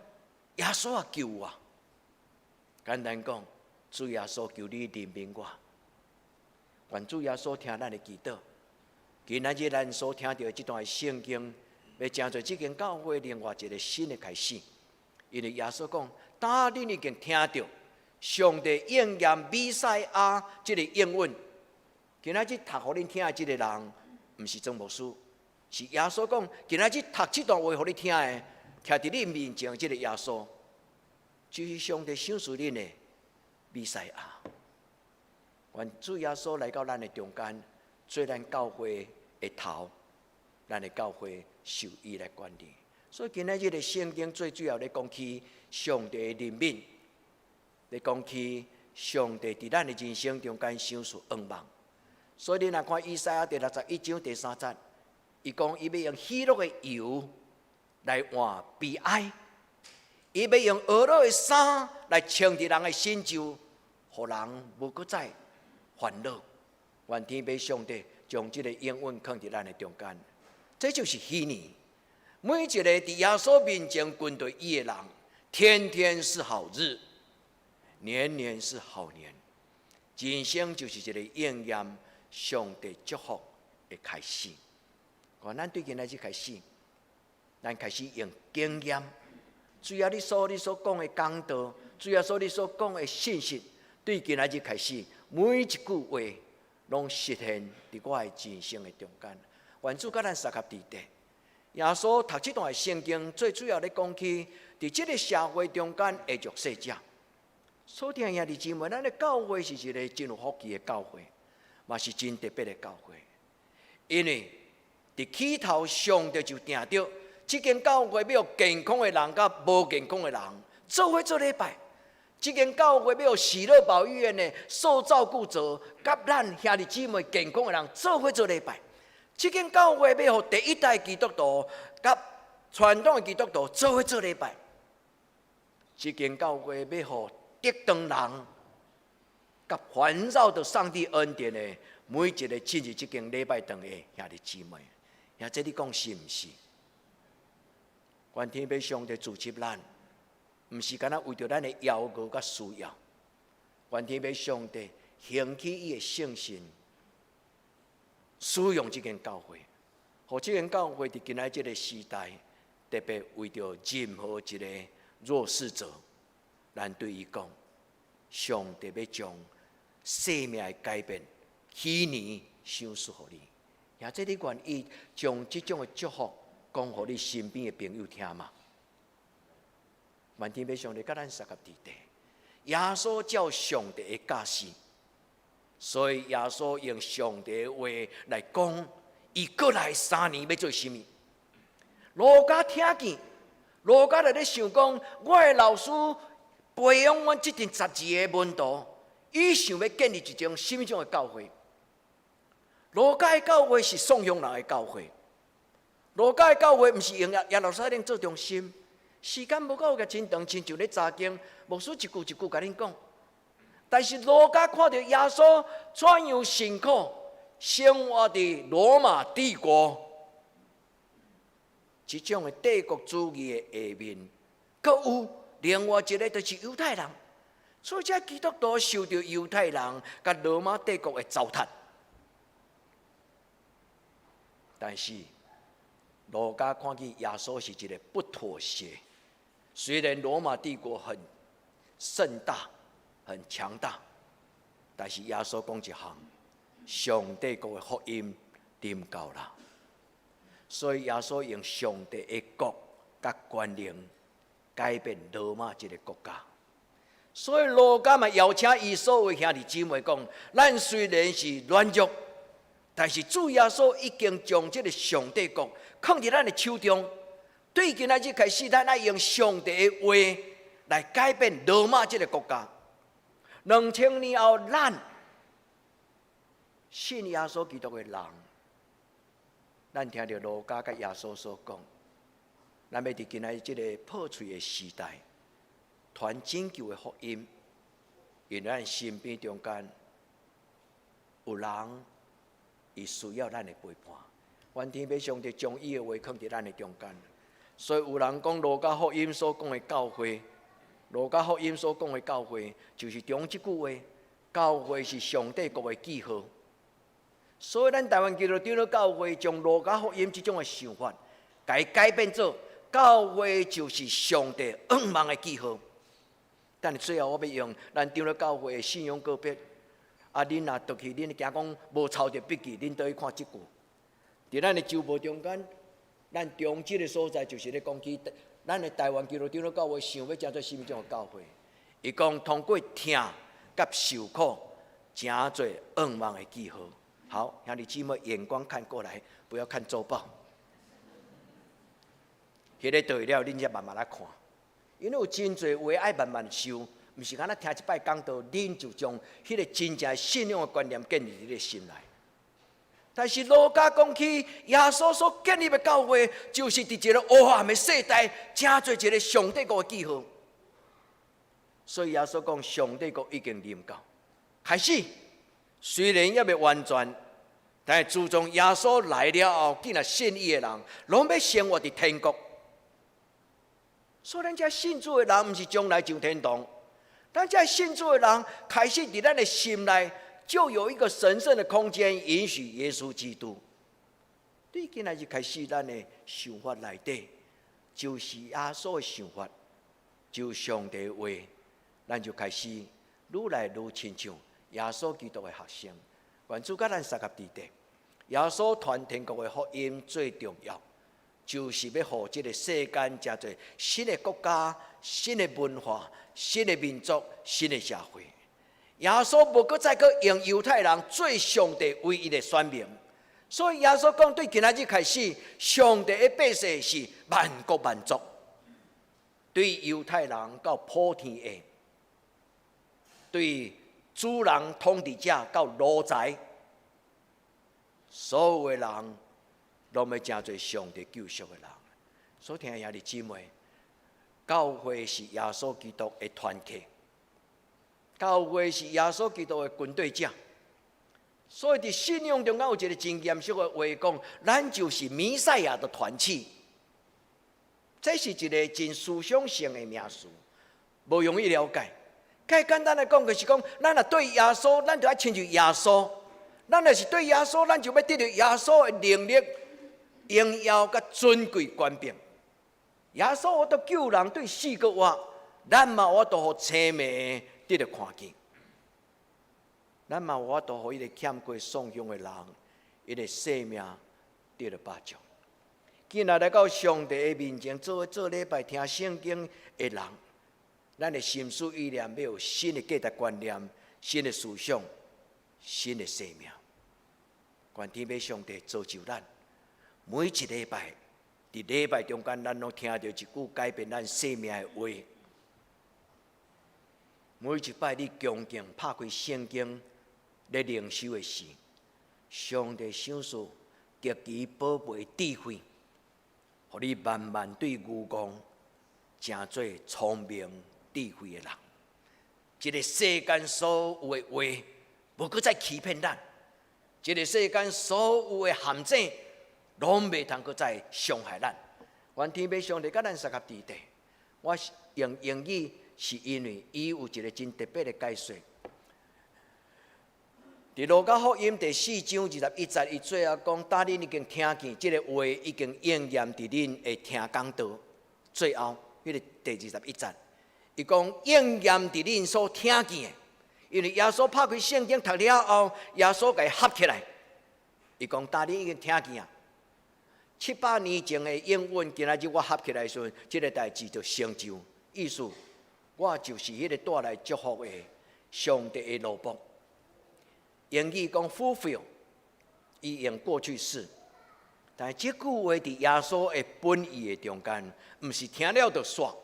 耶穌啊，救我！簡單講，主耶穌求你憐憫我。願主耶穌聽咱的祈禱。今仔日咱所聽著的這段聖經，欲成做這間教會另外一个新的開始。因為耶穌講，當恁已經聽著上帝應驗彌賽亞這个應允。今仔日讀予恁聽的這个人，毋是曾牧師，是耶穌講。今仔日讀這段話予你聽的，徛佇你面前這个耶穌，就是上帝賞賜恁的彌賽亞。願主耶穌來到咱的中間，做咱教會的頭，咱的教會受伊來管理。所以今仔日的聖經最主要咧講起上帝的憐憫，咧講起上帝佇咱的人生中間賞賜恩望。所以你若看以賽亞第61章第3節，伊講伊欲用喜樂的油來換悲哀，伊欲用哀樂的衫來穿佇人的身上，予人無閣再煩惱。願天父上帝將這个應允囥佇咱的中間，這就是禧年。每一个佇耶穌面前跟隨伊的人，天天是好日，年年是好年。人生就是一个應驗上帝祝福的開始。願咱對今仔日開始，咱開始用經驗。主啊，你所講的講道，主耶穌你所講的信息，對今仔日開始，每一句話攏實現佇我的人生的中間。願主佮咱相佮佇底。耶穌讀這段的聖經，最主要咧講起，佇這个社會中間的弱勢者。所聽兄弟姊妹，咱的教會是一个真有福氣的教會，嘛是真特別的教會。因為佇起頭上帝就定著，這間教會欲予健康的人佮無健康的人做伙做禮拜。這間教會欲予喜樂堡醫院的受照顧者，佮咱兄弟姊妹健康的人做伙做禮拜。這間教會欲予第一代基督徒佮傳統的基督徒做伙做禮拜。這間教會欲予得當人佮環繞著上帝恩典的每一个進入這間禮拜堂的兄弟姊妹，兄這你講是毋是？願天父上帝祝福咱，毋是干焦為著咱的驕傲佮需要。願天父上帝興起伊的聖神，使用這間教會，予這間教會佇今仔這个時代，特別為著任何一个弱勢者，咱對伊講，上帝欲將生命的改變，禧年賞賜予你。或者你願意將這種的祝福講予你身邊的朋友聽嗎？願天父上帝佮咱相佮佇底。耶穌照上帝的教示，所以耶穌用上帝的話來講，伊過來3年欲做啥物？路加聽見，路加佇咧想講，我的老師培養阮這陣12个門徒，伊想欲建立一種啥物種的教會？路加的教會是送養人的教會，路加的教會毋是用耶路撒冷做中心。時間無夠，真長，親像咧查經，牧師一句一句共恁講。但是路加看著耶穌怎樣辛苦生活佇羅馬帝國，這種的帝國主義的下面，閣有另外一个就是猶太人，所以這基督徒受著猶太人佮羅馬帝國的糟蹋。但是路加看見耶穌是一个不妥協。雖然羅馬帝國很盛大、很強大，但是耶穌講一項，上帝國的福音臨到啦。所以耶穌用上帝的國佮權能改變羅馬這个國家。所以路加嘛邀請伊所有兄弟姊妹講：咱雖然是軟弱，但是主耶穌已經將這个上帝國囥佇咱的手中。對今仔日開始，咱愛用上帝的話來改變羅馬這个國家。2000年後，咱信耶穌基督的人，咱聽著路加佮耶穌所講，咱欲佇今仔日這个破碎的時代，傳拯救的福音，因為咱身邊中間有人伊需要咱的陪伴。願天父上帝將伊的話囥佇咱的中間。所以有人講路加福音所講的教會，路加福音所講的教會，就是中這句話：教會是上帝國的記號。所以咱台灣基督長老教會將路加福音這種的想法，共伊改變做教會就是上帝向望的記號。但是最後我欲用咱長老教會的信仰告白。啊，恁若倒去，恁驚講無抄著筆記，恁倒去看這句。佇咱的週報中間，咱中這个所在就是咧講起咱的台灣基督長老教會想欲成做啥物種的教會。伊講通過疼佮受苦，成做向望的記號。好，兄弟姊妹，眼光看過來，不要看週報。彼个對了，恁才慢慢來看。因為有真濟話愛慢慢受，毋是干焦聽一擺講道，恁就將彼个真正信仰的觀念建立佇你的心內。但是路加講起耶穌所建立的教會，就是佇一个黑暗的世代，成做一个上帝國的記號。所以耶穌講，上帝國已經臨到。開始雖然猶未完全，但是自從耶穌來了後，見了信伊的人，攏欲生活佇天國。所以咱這信主的人，毋是將來上天堂。咱這信主的人，開始佇咱的心內就有一個神聖的空間，允許耶穌基督。對今仔日開始，咱的想法內底，就是耶穌的想法，就上帝的話，咱就開始愈來愈親像耶穌基督的學生。願主佮咱相佮佇底，耶穌傳天國的福音最重要，就是欲予這个世間成做新的國家、新的文化、新的民族、新的社會。耶穌無閣再閣用猶太人做上帝唯一的選民，所以耶穌講對今仔日開始，上帝的百姓是萬國萬族，對猶太人到普天下，對主人統治者到奴才，所有的人攏欲成做上帝救贖的人。所聽兄弟姊妹，教會是耶穌基督的團體，教會是耶穌基督的軍隊者。所以佇信仰中間有一个真嚴肅的話講，咱就是彌賽亞的團契。這是一个真思想性的名詞，無容易了解。較簡單來講，就是講，咱若對耶穌，咱就愛親像耶穌；咱若是對耶穌，咱就欲得著耶穌的能力、榮耀佮尊貴權柄。耶穌有法度救人對死閣活，咱嘛有法度予青盲得著看見。咱嘛有法度予彼个欠過喪鄉的人，伊的性命得著保障。今仔來到上帝的面前做做禮拜聽聖經的人，咱的心思意念欲有新的價值觀念、新的思想、新的生命。願天父上帝造就咱，每一禮拜佇禮拜中間，咱攏聽著一句改變咱生命的話。每一擺你恭敬拍開聖經咧靈修的時，上帝賞賜極其寶貝智慧，予你慢慢對愚戇成做聰明智慧的人。這个世間所有的話，無閣再欺騙咱；這个世間所有的陷阱，攏袂通閣再傷害咱。願天父上帝佮咱相佮佇底。我用英語是因為伊有一个真特別的解說。佇路加福音第四章21節，伊最後講：當恁已經聽見這个話，已經應驗佇恁的聽講道。最後，彼个第二十一節，伊講應驗佇恁所聽見的，因為耶穌拍開聖經讀了後，耶穌共伊合起來。伊講：當恁已經聽見啊，700年前的應允，今仔日我合起來的時陣，這个代誌就成就。意思，我就是彼个帶來祝福的上帝的奴僕。英語講 fulfill，伊用過去式，但是這句話佇耶穌的本意的中間，毋是聽了就煞。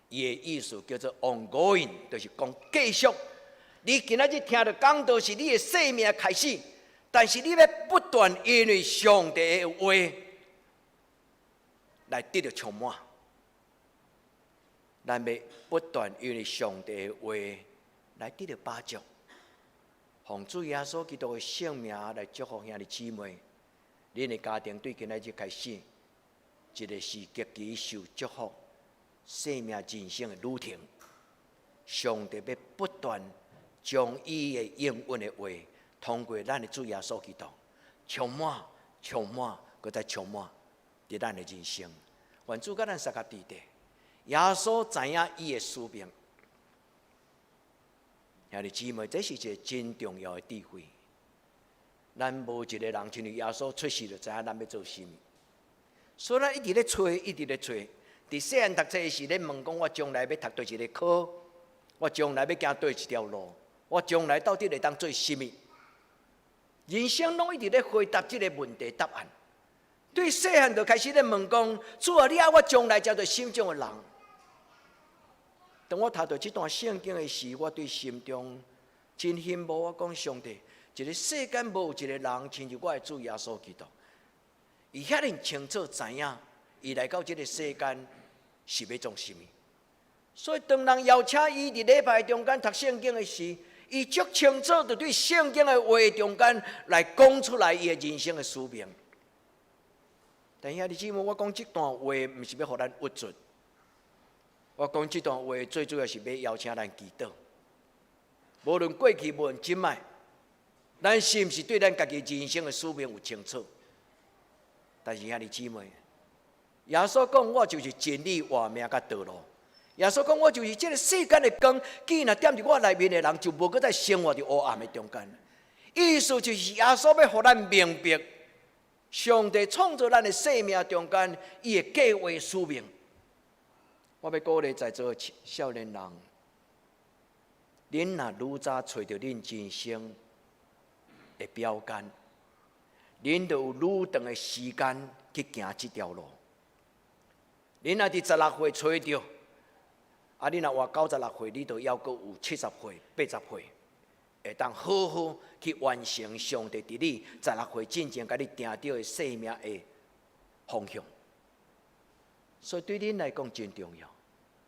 伊的意思叫做 ongoing，就是講繼續。你今仔日聽著講道是你的生命開始，但是你欲不斷因為上帝的話來得著充滿。咱欲不斷因為上帝的話來得著飽足。奉主耶穌基督的聖名來祝福兄弟姊妹，恁的家庭對今仔日開始，一个是極其受祝福生命人生的旅程。上帝欲不斷將伊的應允的話，通過咱的主耶穌基督，充滿、充滿、閣再充滿佇咱的人生。願主佮咱相佮佇咧。耶穌知影伊的使命。兄弟姊妹，這是一个真重要的智慧。咱無一个人親像耶穌出世就知影咱欲做啥物，所以咱一直咧揣，一直咧揣。佇細漢讀冊時咧問講，我將來欲讀佗一个科，我將來欲行佗一條路，我將來到底會當做啥物？人生攏一直咧回答這个問題答案。對細漢就開始咧問講，主啊，你愛我將來成做啥物種的人？當我讀著這段聖經的時，我對心中真羨慕。我講上帝，這个世間無一个人親像我的主耶穌基督，伊遐爾清楚知影，伊來到這个世間是欲創啥物。所以當人邀請伊佇禮拜中間讀聖經的時，伊足清楚，就對聖經的話中間來講出來伊的人生的使命。但兄弟姊妹，我講這段話，毋是欲予咱鬱卒。我講這段話最主要是欲邀請咱祈禱。無論過去，無論這擺，咱是毋是對咱家己人生的使命有清楚？但是兄弟姊妹，耶穌講我就是真理、活命佮道路。耶穌講我就是這个世間的光，既然踮佇我內面的人，就無閣再生活佇黑暗的中間。意思就是耶穌欲予咱明白，上帝創造咱的生命中間，伊的計劃使命。我欲鼓勵在座的少年人，恁若愈早揣著恁人生的標杆，恁就有愈長的時間去行這條路。恁若佇十六歲揣著，啊，你若活96歲，你就猶閣有70歲、80歲，會當好好去完成上帝佇你十六歲進前共你定著的生命的方向。所以對恁來講真重要。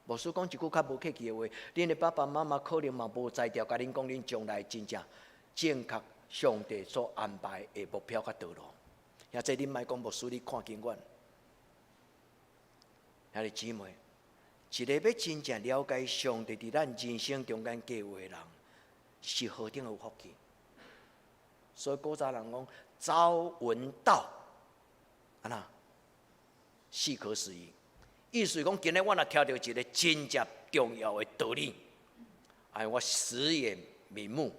牧師講一句較無客氣的話，恁的爸爸媽媽可能嘛無才調，共恁講恁將來真正正確上帝所安排的目標佮道路。或者恁莫講牧師，你看輕阮。兄弟姊妹，一個欲真正了解上帝佇咱人生中間計畫的人，是何等有福氣。所以古早人講朝聞道，按怎夕可死矣。意思講，今日我若聽著一个真正重要的道理，哎，我死也瞑目。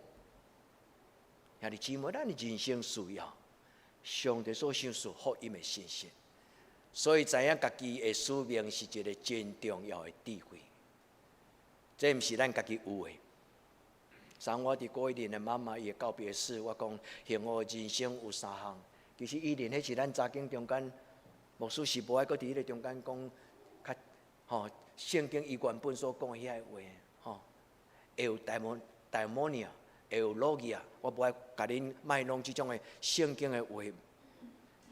兄弟姊妹，咱的人生需要上帝所賞賜福音的信息，所以知影家己的使命是一个真重要的智慧。這毋是咱家己有的。昨我佇郭一玲的媽媽伊的告別式，我講幸福的人生有三項。其實伊玲彼是咱查經中間，牧師是無愛閣佇彼个中間講較吼聖經伊原本所講的遐个話吼，會有 eudaimonia，會有 logia，我無愛共恁賣弄這種的聖經的話。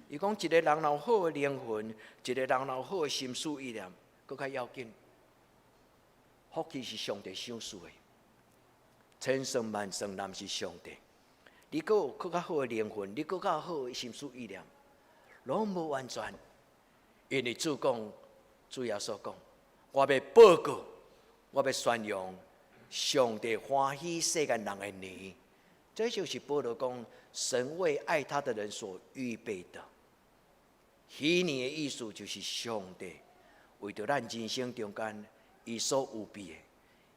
伊講一个人若有好的靈魂，一个人若有好的心思意念，閣較要緊。福氣是上帝賞賜的，千算萬算，若毋是上帝。你閣有閣較好的靈魂，你閣較好的心思意念，攏無完全。因為主講，主耶穌講，我欲報告，我欲宣揚上帝歡喜世間人的年。這就是保羅講，神為愛他的人所預備的。禧年的意思就是上帝為著咱人生中間伊所預備的，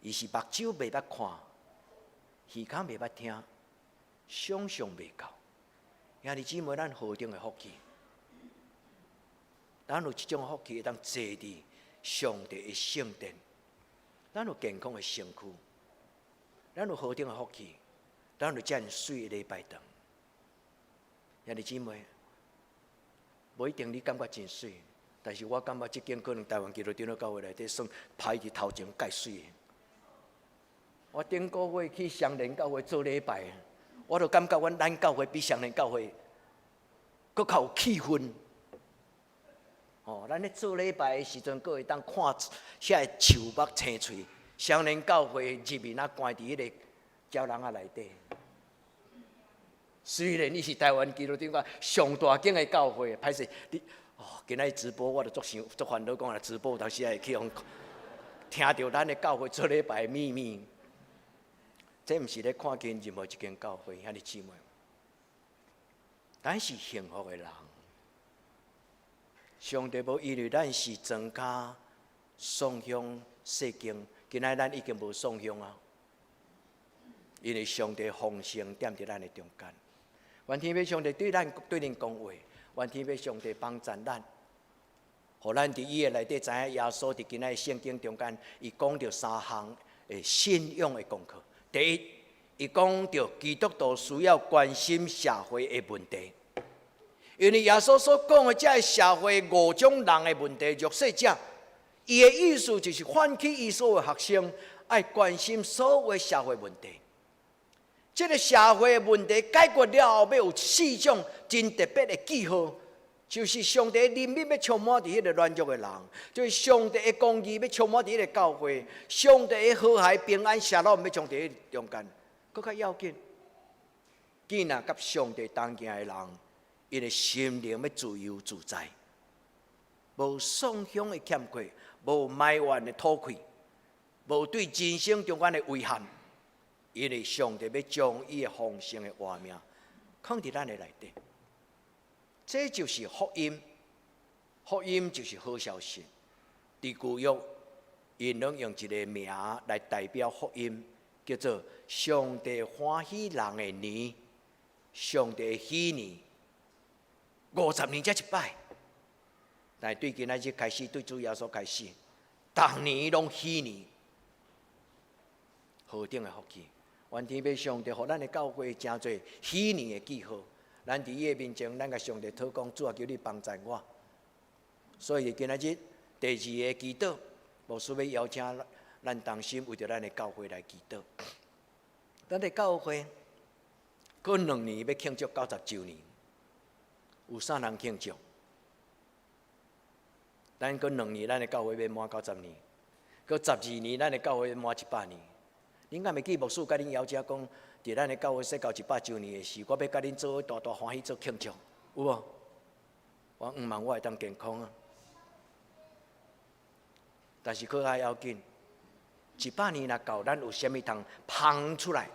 伊是目睭袂捌看，耳孔袂捌聽，想象袂到。兄弟姊妹，咱何等的福氣！咱有這種福氣，會當坐佇上帝的聖殿，咱有健康的身軀，咱有何等的福氣，咱有遮爾媠的禮拜堂。兄弟姊妹，無一定你感覺真媠，但是我感覺這間可能台灣基督長老教會內底算排佇頭前蓋媠的。我頂個月去雙連教會做禮拜，我就感覺阮咱教會比雙連教會閣較有氣氛。哦，咱咧做禮拜的時陣，閣會當看遐個樹木青翠。雙連教會入面啊，關佇彼個鳥籠仔內底。雖然伊是台灣基督長老上大間的教會，歹勢你哦，今仔日直播我就足想足煩惱，講來直播，當時會去予聽著咱的教會做禮拜的秘密。這毋是咧看輕任何一間教會，兄弟姊妹。咱是幸福的人，上帝無因為咱是莊跤送香細間，今仔咱已經無送香啊。因為上帝豐盛踮佇咱的中間。願天父上帝對咱對恁講話，願天父上帝幫贊咱，予咱佇伊的內底知影耶穌佇今仔日聖經中間，伊講著三項的信仰的功課。第一，伊講著基督徒需要關心社會的問題，因為耶穌所講的這个社會五種人的問題，弱勢者，伊的意思就是喚起伊所有學生愛關心所有的社會問題。這个社會的問題解決了後，欲有四種真特別的記號，就是上帝憐憫欲充滿佇彼个軟弱的人，就是上帝的公義欲充滿佇彼个教會，上帝的和諧平安沙龍欲充佇彼中間。閣較要緊，囝若佮上帝同行的人，𪜶的心靈欲自由自在，無創傷的欠缺，無埋怨的吐氣，無對人生中間的遺憾。因為上帝欲將伊的豐盛的活命囥佇咱的內底，這就是福音。福音就是好消息。佇舊約，𪜶攏用一个名來代表福音，叫做上帝歡喜人的年，上帝喜年，50年才一擺。但是對今仔日開始，對主耶穌開始，逐年攏喜年，何等的福氣！願天父上帝予咱的教會成做喜年的記號。咱佇伊的面前，咱共上帝禱講，主啊，求你幫贊我。所以今仔日第二个祈禱，牧師欲邀請咱同心為著咱的教會來祈禱。咱的教會閣2年欲慶祝90週年，有啥人慶祝？咱閣兩年，咱的教會欲滿90年；閣12年，咱的教會欲滿100年。恁敢會記牧師共恁邀請講，佇咱的教會設到100週年的時，我欲共恁做大大歡喜做慶祝，有無？我向望我會當健康啊！但是閣較要緊，100年若到，咱有啥物通捧出來，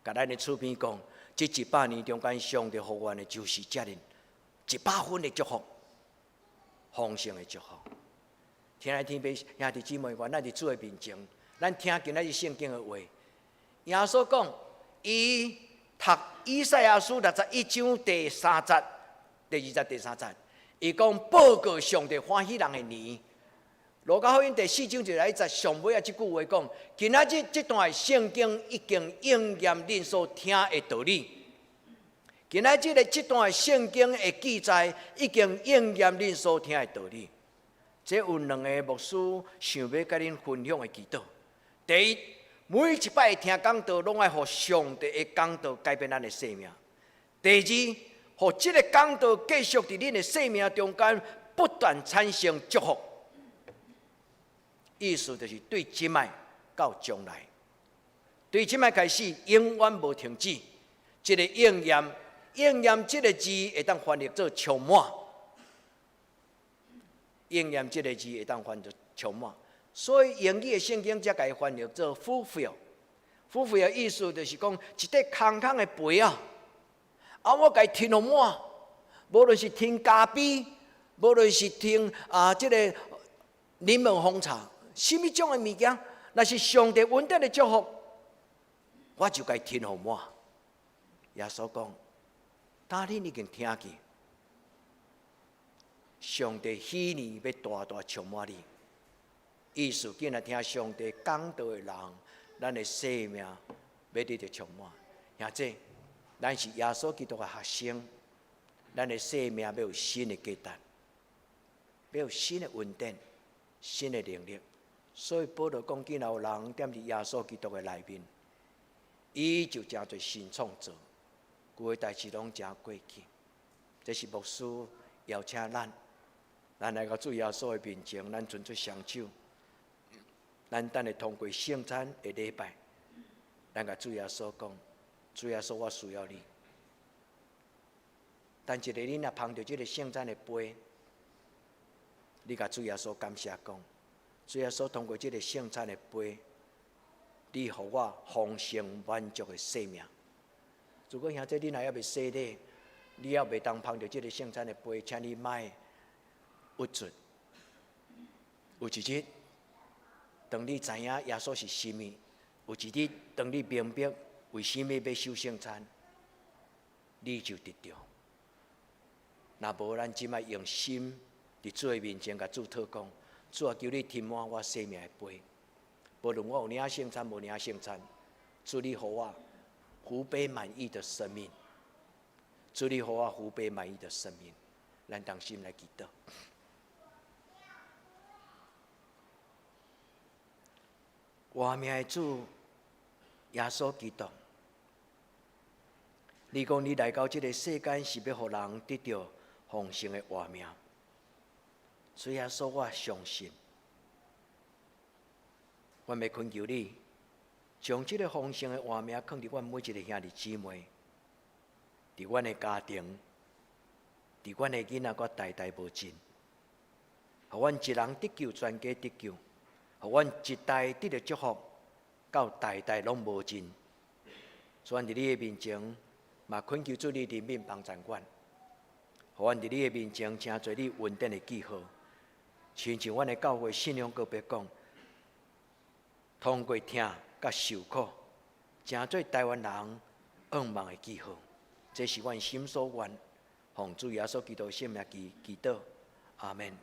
共咱的厝邊講，這一百年中間，上帝予阮的就是遮爾100分的祝福，豐盛的祝福。親愛天父兄弟姊妹，願咱佇主的面前，咱聽今仔日聖經的話。耶穌講，伊讀以賽亞書61章第三節、第二節、第三節，伊講報告上帝歡喜人的年。路加福音第四章一來節上尾仔這句話講，今仔日這段聖經已經應驗恁所聽的道理。今仔日的這段聖經的記載已經應驗恁所聽的道理。這有兩个牧師想欲共恁分享的祈禱。第一，每一擺聽講道，攏愛予上帝的講道改變咱的生命。第二，予這个講道繼續佇恁的生命中間不斷產生祝福。意思就是對這擺到將來，對這擺開始永遠無停止。這个應驗，應驗這个字會當翻譯做充滿。應驗這个字會當翻做充滿，所以英語的聖經才共伊翻譯做 fulfill。fulfill 意思就是講一塊空空的杯仔，啊，我共伊添予滿，無論是添咖啡，無論是添啊這个檸檬紅茶，啥物種的物件，若是上帝恩典的祝福，我就共伊添予滿。耶穌講，當恁已經聽見，上帝喜年欲大大充滿你，意思，囝若聽上帝講道的人，咱的生命欲得著充滿。兄弟，咱是耶穌基督的學生，咱的生命欲有新的價值，欲有新的恩典、新的能力。所以保羅講，囝若有人踮佇耶穌基督的內面，伊就成做新創造，舊的代誌攏成過去。這是牧師邀請咱，咱來到主耶穌的面前，咱伸出雙手，咱等下通過聖餐的禮拜，咱共主耶穌講：主耶穌，我需要你。等一下，你若捧著這个聖餐的杯，你共主耶穌感謝講：主耶穌，通過這个聖餐的杯，你予我豐盛滿足的生命。如果兄弟你若猶未洗禮，你猶袂當捧著這个聖餐的杯，請你莫鬱卒。有一日，當你知影耶穌是啥物，有一日，當你明白為啥物欲守聖餐，你就得著。若無，咱這擺用心佇主的面前，共主禱告，主啊，求你填滿我生命的杯。無論我有領聖餐，無領聖餐，主你予我福杯滿溢的生命。主你予我福杯滿溢的生命，咱同心來祈禱。活命的主耶穌基督，你講你來到這个世間是欲予人得著豐盛的活命，主耶穌，我相信，我欲懇求你，將這个豐盛的活命囥佇阮每一个兄弟姊妹，佇阮的家庭，佇阮的囡仔，閣代代無盡，予阮一人得救，全家得救；予阮一代得著祝福，到代代攏無盡。主，阮佇你的面前，嘛懇求主你憐憫幫助阮，予阮佇你的面前，成做你恩典的記號。親像阮的教會信仰告白講，通過疼佮受苦，成做台灣人向望的記號。這是阮心所願，奉主耶穌基督聖名祈祈禱，阿們。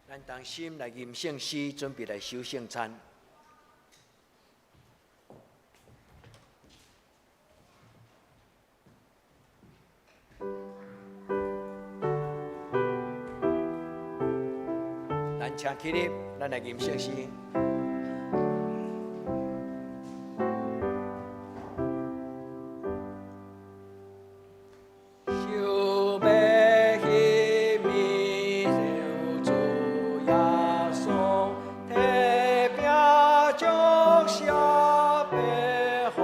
咱同心來吟聖詩，準備來守聖餐。咱請起立，咱來吟聖詩。想欲彼暝主耶穌提餅祝謝擘予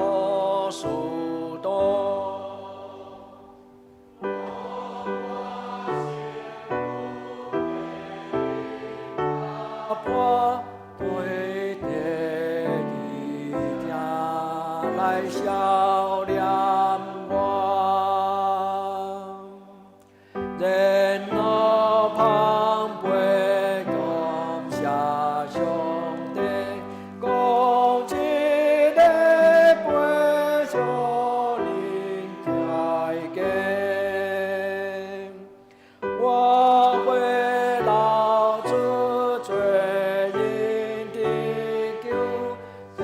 使徒。伴對第二聽來笑臉我，然後捧杯感謝上帝，講這个杯予恁聽見，我血流出做恁得救，這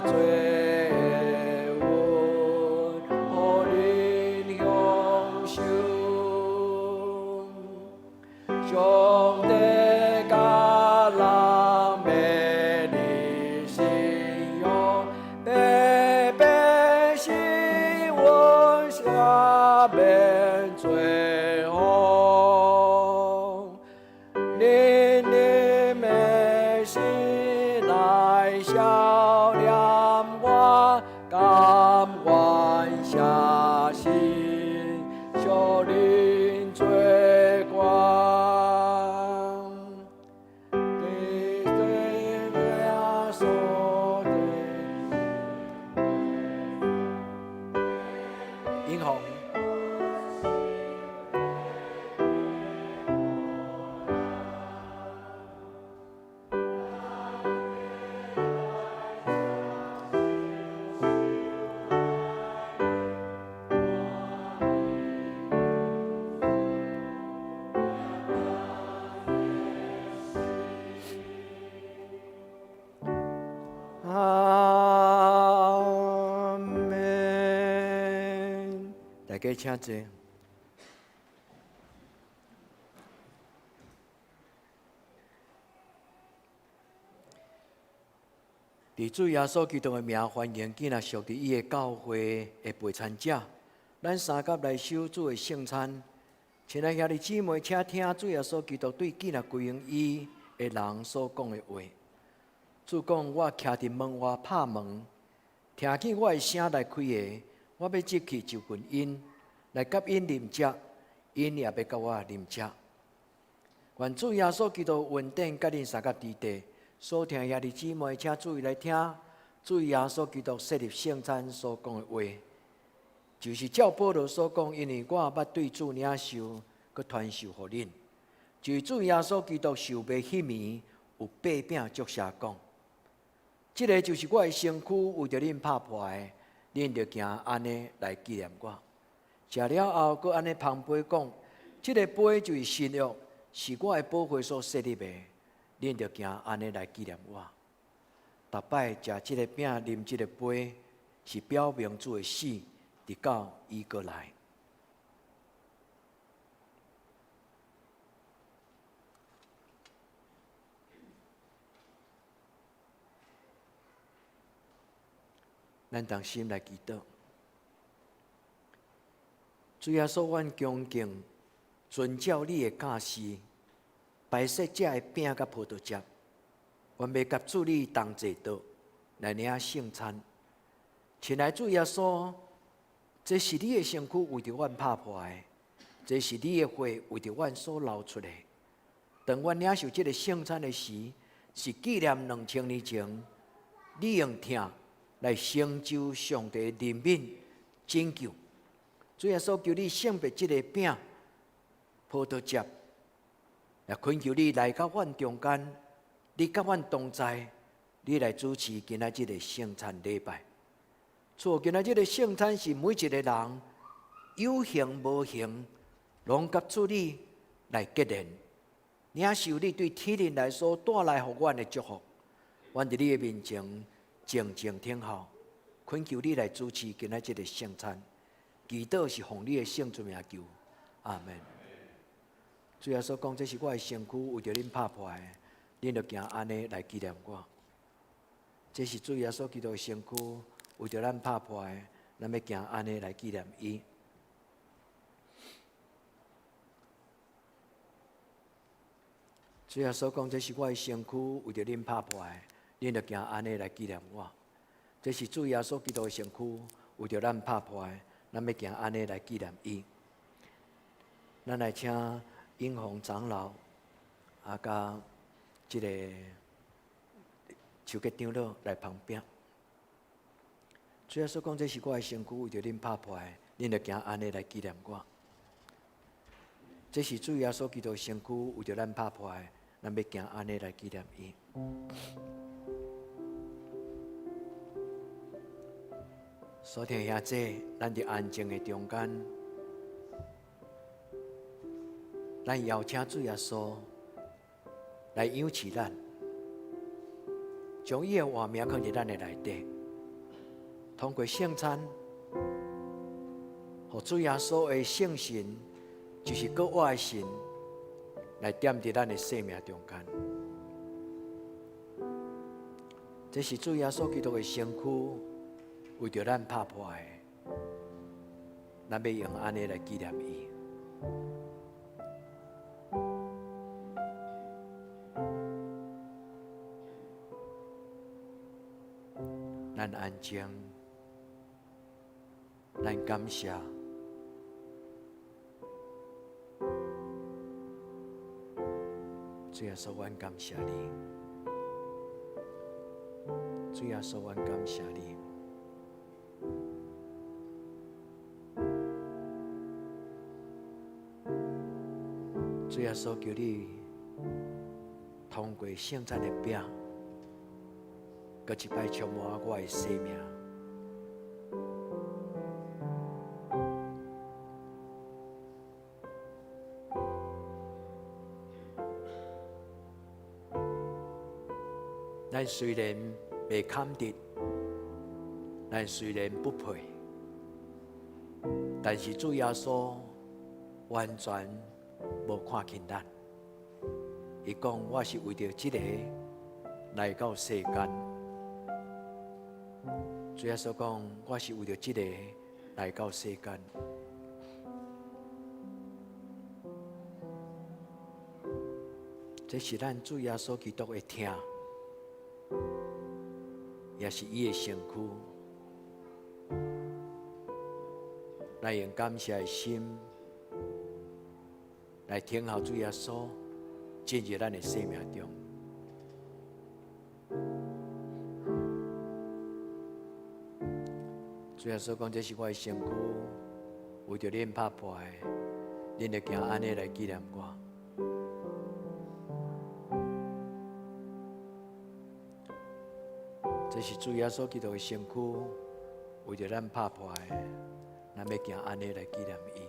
做恩予恁享受。上帝教人欲立新約，白白使阮赦免罪惡。恁恁的心來笑臉我，甘願捨身予恁做官。基督耶穌的英雄。家請坐。佇主耶穌基督的名，歡迎囝仔屬佇伊的教會的陪餐者。咱相佮來守主的聖餐。親愛兄弟姊妹，請聽主耶穌基督對囝仔歸向伊的人所講的話。主講：我徛佇門外拍門，聽見我的聲來開的，我欲入去就近𪜶，來佮𪜶啉食，𪜶也欲佮我啉食。願主耶穌基督恩典佮恁相佮佇地。所聽兄弟姊妹，請注意來聽主耶穌基督設立聖餐所講的話，就是照保羅所講，因為我捌對主領受，閣傳授予恁，就是主耶穌基督受賣彼暝，有擘餅祝謝講，這个就是我的身軀，為著恁拍破的，恁著行按呢來紀念我。食了後，閣按呢捧杯講，這个杯就是新約，是我的寶血所設立的。恁著行按呢來紀念我。逐擺食這个餅、啉這个杯，是表明主的死，直到伊閣來。咱同心來祈禱。主耶穌，阮恭敬遵照你的教示。擺設這个餅佮葡萄汁，阮欲佮主你同坐桌來領聖餐。親愛主耶穌，這是你的身軀為著阮拍破的，這是你的血為著阮所流出的。當阮領受這个聖餐的時，是紀念2000年前你用疼來成就上帝憐憫拯救。主耶穌，求你聖別這个餅、葡萄汁。也懇求你來到阮中間，你佮阮同在，你來主持今仔這个聖餐禮拜。主，今仔這个聖餐是每一个人有形無形，攏佮主你來結連，領受你對天靈來所帶來予阮的祝福。阮佇你的面前靜靜等候，懇求你來主持今仔這个聖餐。祈禱是奉你的聖尊名求，阿門。主耶穌講：這是我的身軀，為著恁拍破的，恁著行按呢來紀念我。這是主耶穌基督的身軀，為著咱拍破的，咱欲行按呢來紀念伊。主耶穌講：這是我的身軀，為著恁拍破的，恁著行按呢來紀念我。這是主耶穌基督的身軀，為著咱拍破的，咱欲行按呢來紀念伊。咱來請英宏長老啊，佮這个邱吉長老來捧餅。主耶穌講：這是我的身軀，為著恁拍破的，恁著行按呢來紀念我。這是主耶穌基督的身軀，為著咱拍破的，咱欲行按呢來紀念伊。所聽兄弟，咱佇安靜的中間。咱邀請主耶穌來養飼咱，將伊的活命囥佇咱的內底，通過聖餐，予主耶穌的聖神，就是閣活的神，來踮佇咱的生命中間。這是主耶穌基督的身軀，為著咱拍破的，咱欲用按呢來紀念伊。咱安靜，咱感謝。主耶穌，阮感謝你。主耶穌，阮感謝你。主耶穌，求你通過聖餐的餅，閣一擺充滿我的生命。咱雖然袂堪得，咱雖然不配，但是主耶穌完全無看輕咱。伊講，我是為著這个來到世間。主耶穌講，我是為著這個來到世間。這是咱主耶穌基督的疼，也是伊的身軀。來用感謝的心來聽候主耶穌進入咱的生命中。主耶穌講：這是我的身軀，為著恁拍破的，恁著行按呢來紀念我。這是主耶穌基督的身軀，為著咱拍破的，咱欲行按呢來紀念伊。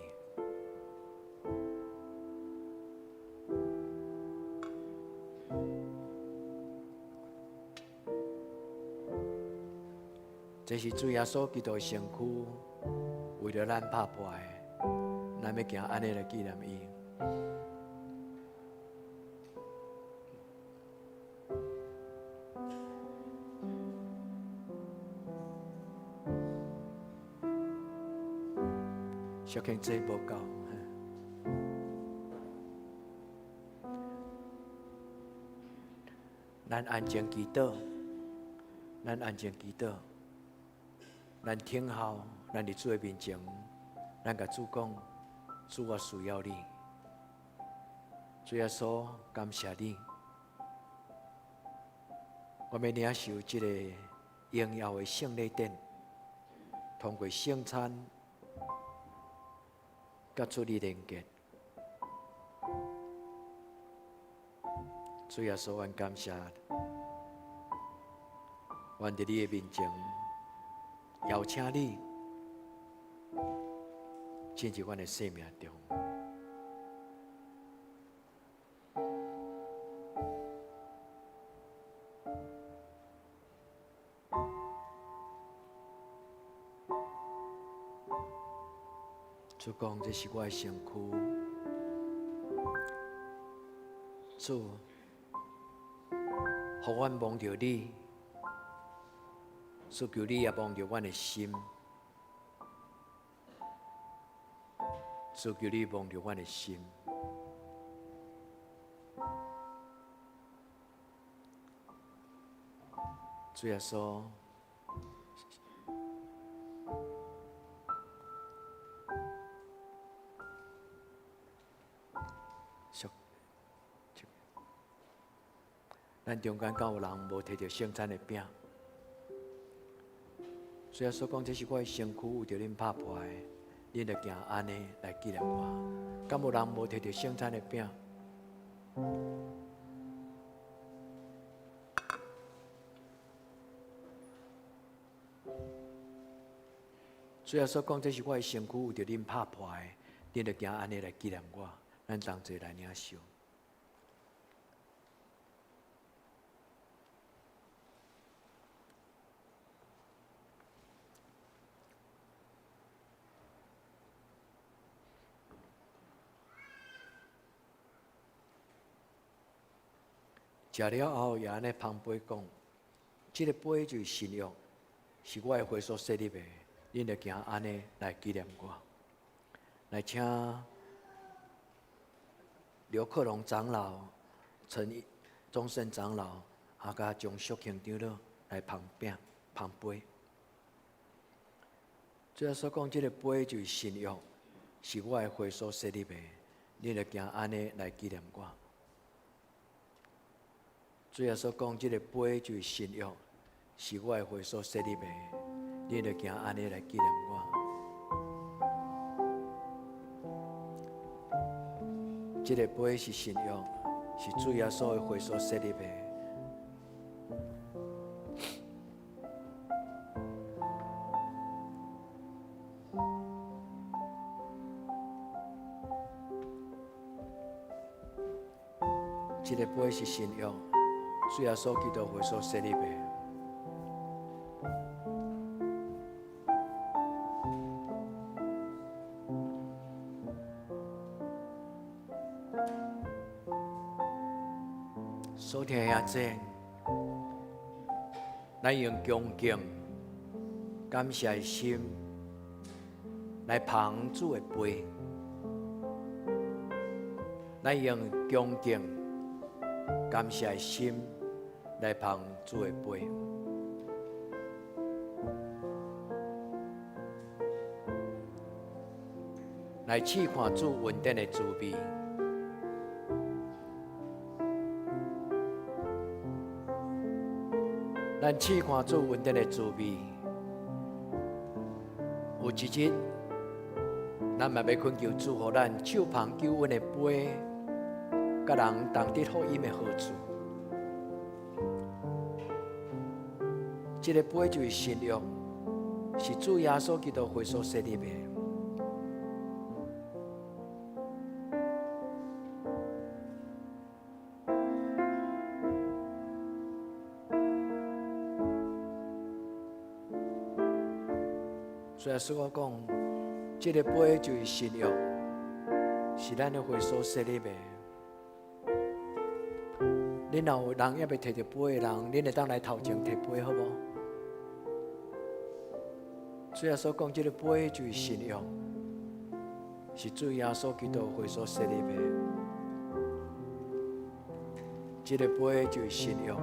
這是主耶穌基督的身軀，為著咱拍破的，咱欲行按呢來紀念伊。小庆這無夠，咱安靜祈禱，咱安靜祈禱，咱聽候，咱佇主的面前，咱共主講，主，我需要你，主耶穌，感謝你，我欲領受這個榮耀的聖禮典，通過聖餐。佮主你連結，主耶穌，阮感謝，阮佇你的面前邀請你進入阮的生命中。主講，這是我的身軀。主，予阮摸著你，主求你也摸著阮的心。主求你摸著阮的心。主耶穌。咱中間敢有人無提著聖餐的餅？主耶穌講，這是我的身軀，為著恁拍破的，恁著行按呢來紀念我。敢有人無提著聖餐的餅？主耶穌講，這是我的身軀，為著恁拍破的，恁著行按呢來紀念我。咱同齊來領受。食了後，也按呢捧杯講：這个杯就是新約，是我的血所設立的，恁著行按呢來紀念我。來請劉克龍長老、陳宗盛長老，啊，佮張淑慶長老來捧餅、捧杯。主耶穌講：這个杯就是新約，是我的血所設立的，恁著行按呢來紀念我。主耶穌講：這个杯就是新約，是我的血所設立的，恁著行按呢來紀念我。這个杯是新約，是主耶穌的血所設立的。這个杯是新約，主耶穌基督血所設立的。所聽遐濟，咱用恭敬、感謝的心來捧主的杯。咱用恭敬、感謝的心來捧主的杯。來試看主恩典的滋味。咱試看主恩典的滋味，有一日，咱嘛欲懇求主，予咱手捧救恩的杯，佮人同得福音的好處。這个杯就是新約，是主耶穌基督血所設立的。主耶穌我講，這个杯就是新約，是咱的血所設立的。恁若有人猶未提著杯的人，恁會當來頭前提杯好無？主耶穌講，這个杯就是新約，是主耶穌基督血所設立的。這个杯就是新約，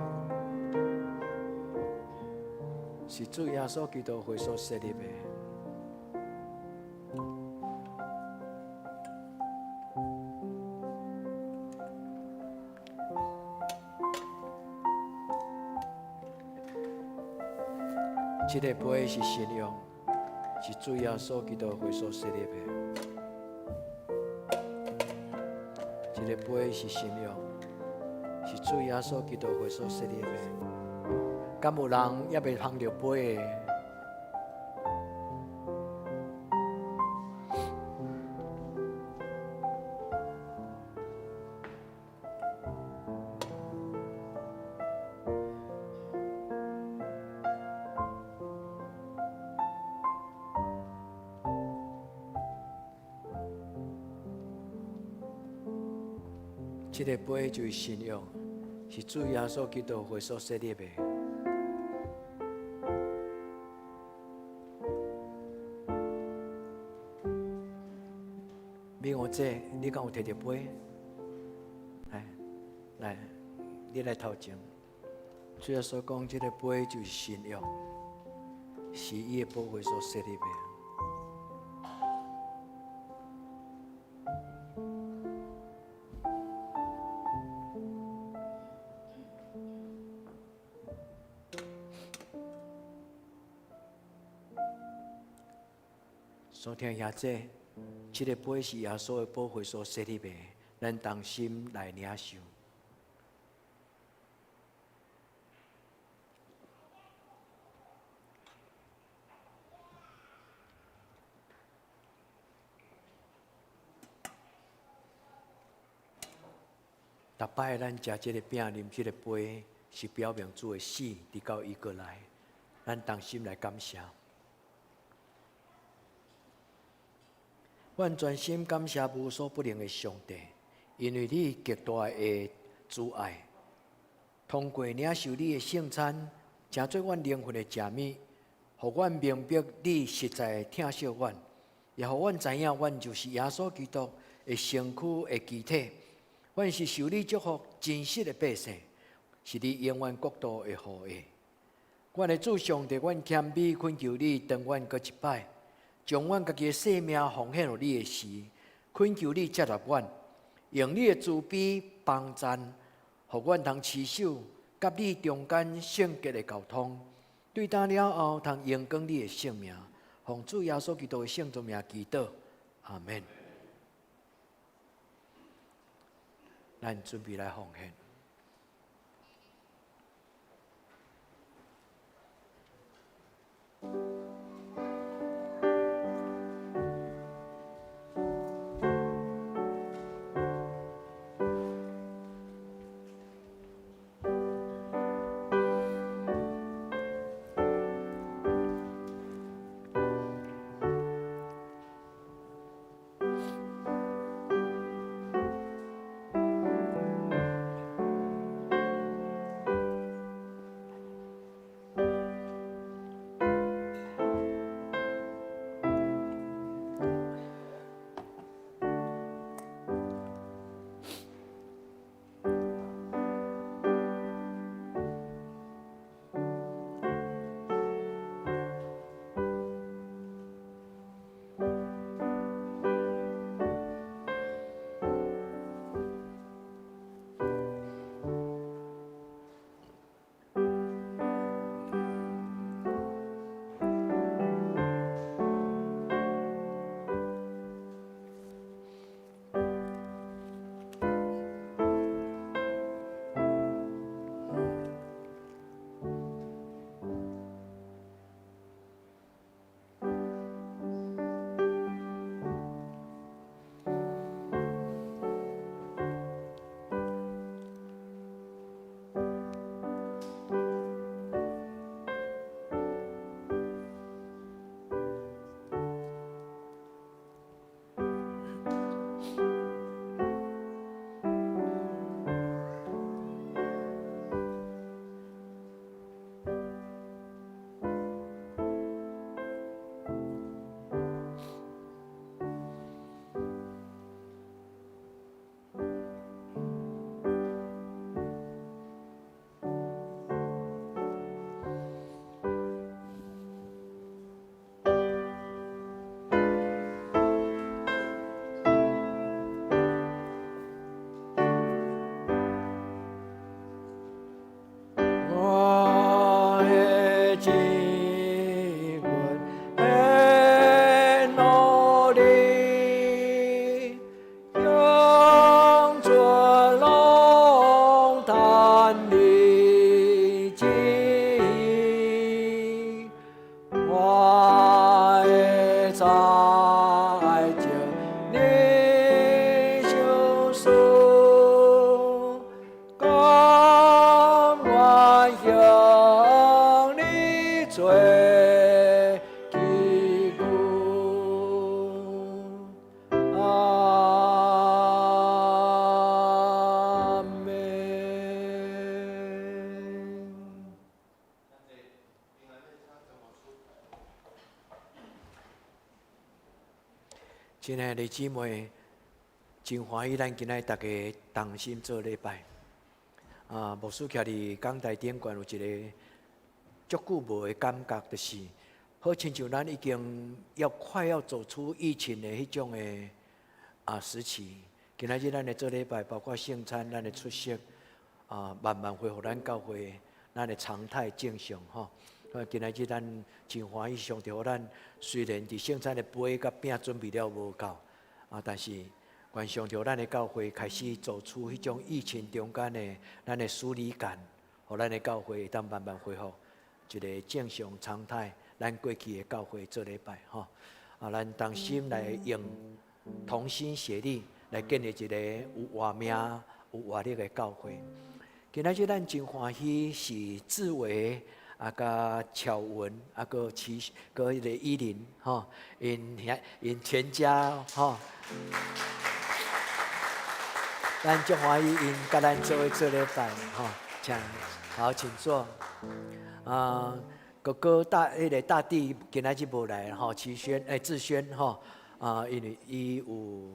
是主耶穌基督血所設立的。這个杯是新約，是主耶穌基督血所設立的。這个杯是新約，是主耶穌基督血所設立的。敢有人猶未捧著杯的？這个杯就是新約，是主耶穌基督血所設立的。美娥姐，你敢有提著杯？來，來，你來頭前。主耶穌講，這个杯就是新約，是伊的寶血所設立的。所聽兄姊，這个杯是耶穌的寶血所設立的，咱同心來領受。逐擺咱食這个餅、啉這个杯，是表明主的死，直到伊閣來，咱同心來感謝。阮全心感謝無所不能的上帝，因為你極大的慈愛，通過領受你的聖餐，成做阮靈魂的食物，予阮明白你實在疼惜阮，也予阮知影阮就是耶穌基督的身軀的肢體，阮是受你祝福真實的百姓，是你永遠國度的後裔。阮的主上帝，阮謙卑懇求你，當阮閣一擺，將阮家己的性命奉獻予你的時，懇求你接納阮，用你的慈悲幫贊，予阮通持守佮你中間聖潔的溝通，對今了後通榮光你的聖名，奉主耶穌基督的聖尊名祈禱，阿們。咱準備來奉獻。做基阮。阿們。親愛的姊妹，真歡喜咱今仔日大家同心做禮拜。啊，牧師徛佇講台頂懸有一个足久無的感覺，就是好親像咱已經要快要走出疫情的彼種的時期。今仔日咱來做禮拜，包括聖餐，咱的出席啊，慢慢恢復咱教會咱的常態正常吼。今仔日咱真歡喜，上帝予咱雖然佇聖餐的杯佮餅準備了無夠啊，但是願上帝予咱的教會開始走出彼種疫情中間的咱的疏離感，予咱的教會會當慢慢恢復一個正常常態。咱過去的教會做禮拜吼啊，咱同心來用同心協力來建立一個有活命、有活力的教會。今仔日咱真歡喜是志偉。啊，佮巧文，啊，閣齊，閣彼個依琳，吼，𪜶兄𪜶全家，吼，咱足歡喜𪜶佮咱做伙做禮拜，吼，請，好，請坐。啊，哥哥大，彼個大弟今仔日無來，吼，齊軒，欸，志軒，吼，啊，因為伊有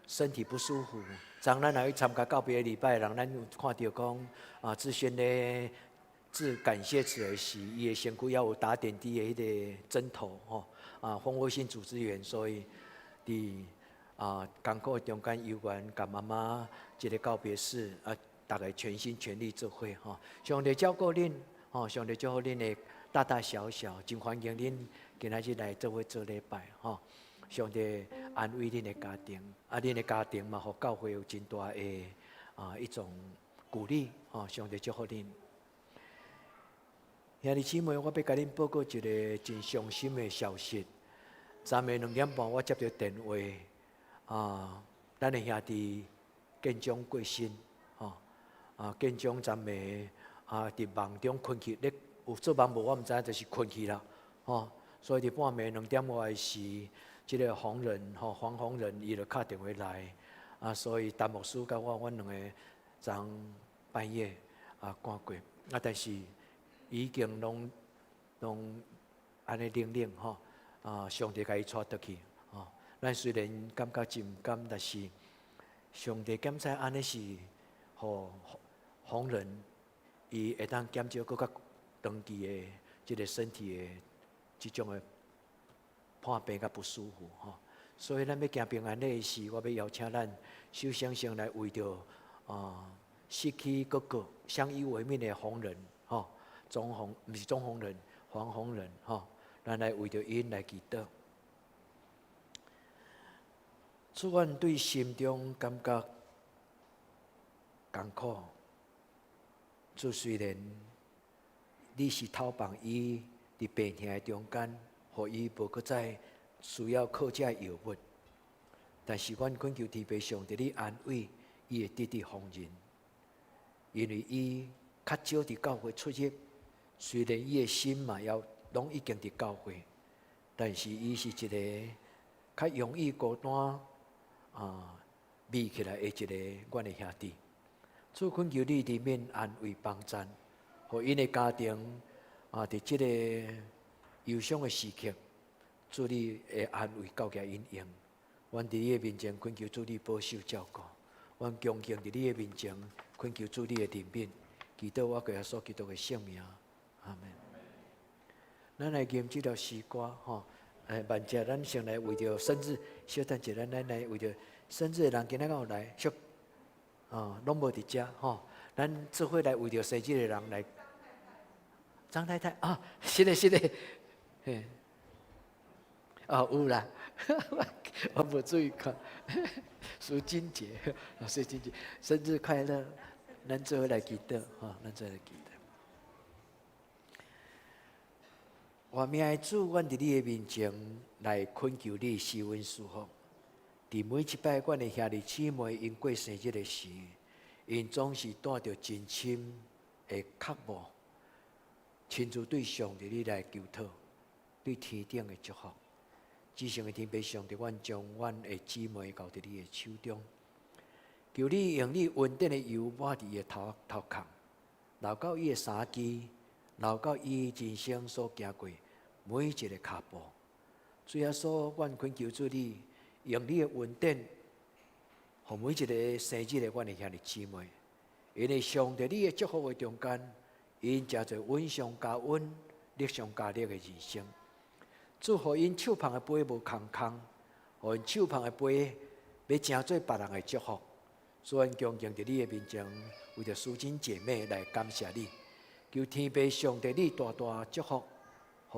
身體不舒服。昨咱來去參加告別禮拜，人咱有看著講，啊，志軒咧。致感謝詞的時，伊的身軀猶有打點滴的彼个針頭吼，啊，蜂窩性組織炎，所以佇艱苦的中間，猶原共媽媽一个告別式，啊，逐家全心全力做伙吼。上帝照顧恁，吼，上帝祝福恁的大大小小，真歡迎恁今仔日來做伙做禮拜吼。上帝安慰恁的家庭，啊，恁的家庭嘛，予教會有真大的一種鼓勵，吼，上帝祝福恁。兄弟姊妹，我欲共恁報告一个真傷心的消息。昨暝2點半，我接著電話，啊，咱的兄弟建章過身，吼，啊，建章昨暝啊，佇夢中睏去，咧有做夢無？我毋知，就是睏去啦，吼。所以佇半暝兩點外時，這个黃仁吼，黃宏仁伊就敲電話來，啊，所以陳牧師佮我，阮兩个昨半夜啊趕過，啊，但是。已經攏攏按呢冷冷吼，啊！上帝共伊帶轉去吼。咱雖然感覺真毋甘，但是上帝檢查按呢是，予宏仁伊會當減少閣較長期的這个身體的這種的破病佮不舒服吼。所以咱欲行平安禮時，我欲邀請咱首先先來為著失去哥哥相依為命的宏仁吼。鍾宏毋是鍾宏仁，黃宏仁吼，咱來為著𪜶來祈禱。主，阮對心中感覺艱苦。主雖然你是透放伊佇病痛的中間，予伊無閣再需要靠這藥物，但是阮懇求天父上帝，你安慰伊的弟弟宏仁，因為伊較少佇教會出入。雖然伊的心嘛，也攏已經佇教會，但是伊是一个較容易孤單啊，覕起來的一个阮的兄弟。主懇求你憐憫安慰幫贊，予𪜶的家庭啊，佇這个憂傷的時刻，主你的安慰交予𪜶用。阮佇你的面前懇求主你保守照顧，阮恭敬佇你的面前懇求主你的憐憫，祈禱我耶穌基督的聖名。阿們。咱來吟這條詩歌吼，哎，萬一咱先來為著生日，小等一下，咱來為著生日的人今仔敢有來？小，哦，攏無佇遮吼。咱做伙來為著生日的人來。張太太啊，是的，是的，嘿，哦，有啦，我無注意看。蘇金姐，蘇金姐，生日快樂！咱做伙來祈禱，吼，咱做伙來祈禱。活命的主，阮佇你的面前來懇求你施恩賜福。佇每一擺，阮的兄弟姊妹𪜶過生日的時，𪜶總是帶著真深的渴慕，亲自对上帝你来求讨，对天顶的祝福。至圣的天父上帝，阮将阮的姊妹交伫你的手中，求你用你恩典的油抹伫伊的头头壳，流到伊的衫肢，流到伊人生所行过每一个跤步。主耶稣，阮恳求主你用你的恩典，予每一个生日的阮的兄弟姊妹，𪜶会上帝你的祝福的中间，𪜶成做恩上加恩、力上加力的人生。主予𪜶手捧的杯无空空，予𪜶手捧的杯欲成做别人的祝福。所以，恭敬伫你的面前，为著淑珍姐妹来感谢你，求天父上帝你大大祝福，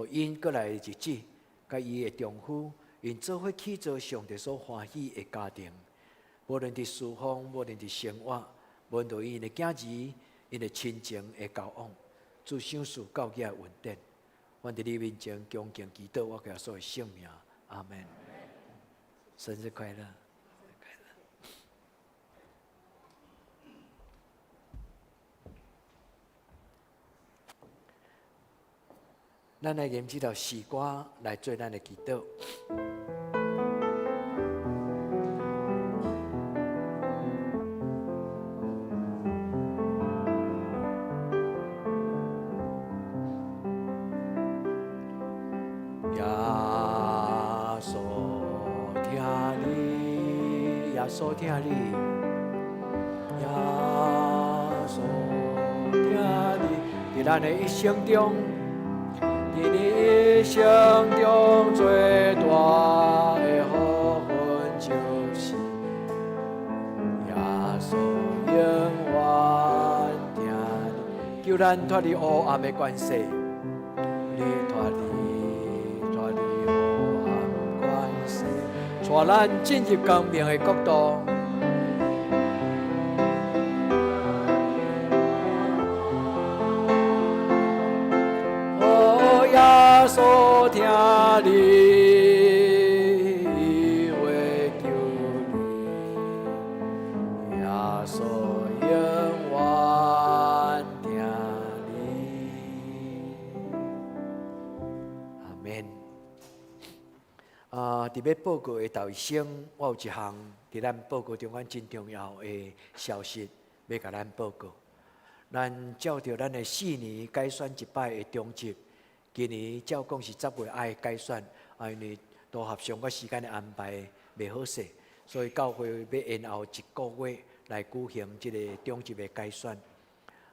予𪜶阁来的日子，佮伊的丈夫，𪜶做伙去做上帝所欢喜的家庭。无论伫侍奉，无论伫生活，无论𪜶的囝儿，𪜶的亲情的交往，主赏赐教囝的恩典。阮伫你面前恭敬祈祷，我耶稣的圣名，阿门。生日快乐！快乐！咱来念这条诗歌来做咱的祈祷。耶稣疼你，耶稣疼你，耶稣疼你，伫咱的一生中，伫你一生中最大的福分就是耶稣永远疼你，求咱脱离黑暗的权势，你脱离脱离黑暗权势，带咱进入光明的国度。哦，耶稣疼你，伊会救你，耶稣永远疼你。阿门。啊，伫欲报告的头一先，我有一项伫咱报告中间真重要的消息欲共咱报告。咱照著咱的四年改选一摆的中执，今年照讲是10月爱改选，啊，因为都合上个时间的安排袂好势，所以教会欲延后一个月来举行这个中执的改选。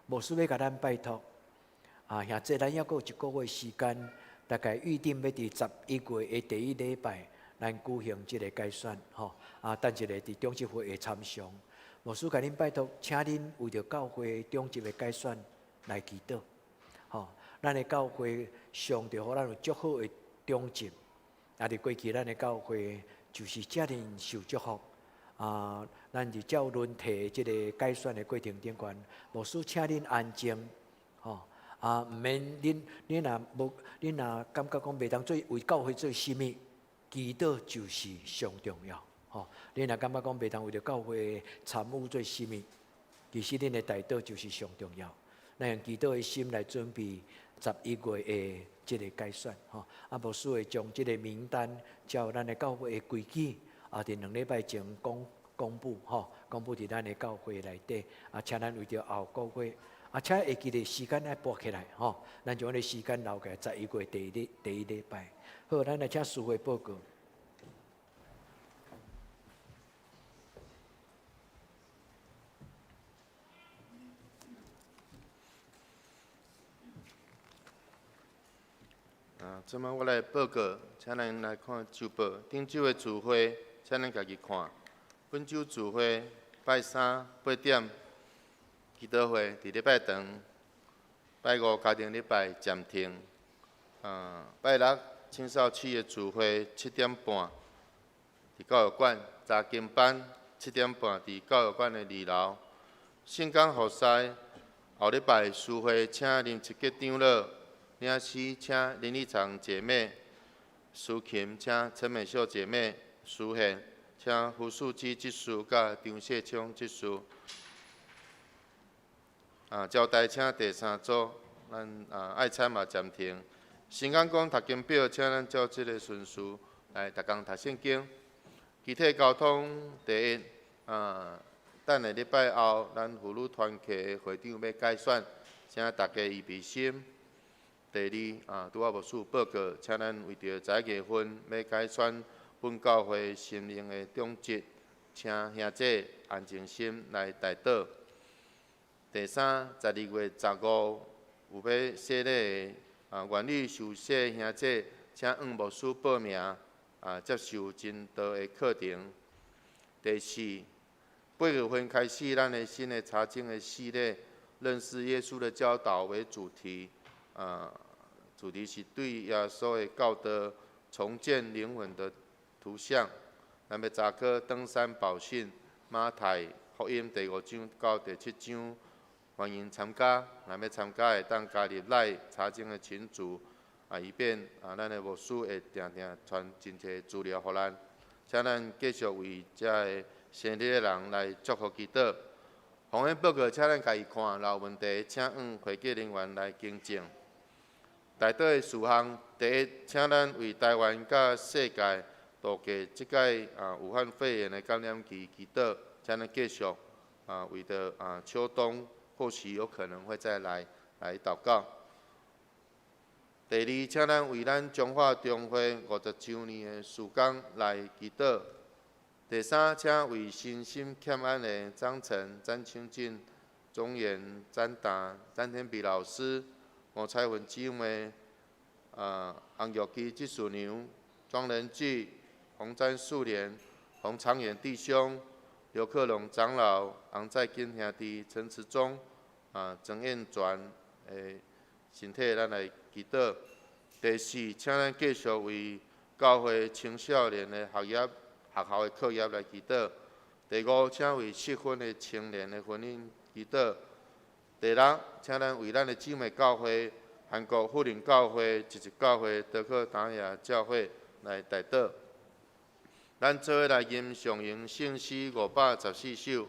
牧师欲共咱拜托，啊，现在咱犹阁有一个月时间，大概预定欲伫11月的第一礼拜，咱举行这个改选，吼，啊，等一下伫中执会会参详。牧师共恁拜托，请恁为著教会中执的改选来祈祷，吼，咱的教会上帝予咱有足好的中执，啊，伫过去咱的教会就是遮尔受祝福，啊，咱伫照轮替这个改选的过程顶悬，牧师请恁安静，吼，啊，毋免恁恁若无恁若感觉讲袂当做为教会做啥物，祈祷就是上重要。吼，恁若感觉讲袂当为著教会参与做啥物，其实恁的代祷就是上重要。咱用祈祷的心来准备11月的这个改选，吼。啊，牧师会将这个名单照咱的教会的规矩，啊，伫两礼拜前公公布，吼，公布伫咱的教会内底。啊，请咱为著后个月，啊，请会记得时间爱拨起来，吼。咱将彼个时间留起来，十一月第一礼拜。好，咱来请司会报告。啊，这摆我来报告，请咱来看周报。顶周的聚会，请咱家己看。本周聚会拜三八点，祈祷会伫礼拜堂。拜五家庭礼拜暂停。啊，拜六青少区的聚会7点半，伫教育馆查经班7点半伫教育馆的二楼。圣工服侍后礼拜司会请林七杰长老。领诗请林丽长姐妹，司琴请陈美秀姐妹，司献请胡素芝执事佮张谢聪执事。啊，招待请第三组。咱啊愛餐嘛暫停。先講講讀經表，請咱照這个順序來逐工讀聖經。肢體交通第一，啊，等下禮拜後，咱婦女團契會長欲改選，請大家預備心。第二，啊，拄仔牧師報告，請咱為著11月份欲改選本教會新任的長執，請兄姐安靜心來代禱。第三，12月15有欲洗禮的，啊，願意受洗兄姐，請向牧師報名，啊，接受證道的課程。第四，8月份開始，咱的新的查經的系列，認識耶穌的教導為主題，啊，主題是對耶穌的教導重建靈魂的圖像。咱欲查考登山寶訓馬太福音第五章到第七章，歡迎參加。若欲參加會當加入 LINE 查經的群組，啊，以便啊，咱的牧師會定定傳真濟資料予咱。請咱繼續為遮个生日的人來祝福祈禱。奉獻報告，請咱家己看，若有問題，請向會計人員來更正。代禱的事項，第一，請咱為台灣佮世界度過這擺啊武漢肺炎的感染期祈禱，請咱繼續啊為著啊秋冬或許有可能會再來來禱告。第二，請咱為咱彰化中會50週年的事工來祈禱。第三，請為身心欠安的張晨、詹清進、鍾元、詹達、詹天比老師、黃彩雲姊妹、啊洪玉基執事娘、莊仁濟、洪詹素蓮、洪長遠弟兄、劉克龍長老、洪在金兄弟、陳慈忠、啊曾燕轉的身體，咱來祈禱。第四，請咱繼續為教會青少年的學業、學校的課業來祈禱。第五，請為適婚的青年的婚姻祈禱。第六，請咱為咱的姊妹教會、韓國富林教會、一一教會、德克達雅教會來代禱。咱做伙來吟上詠聖詩514首。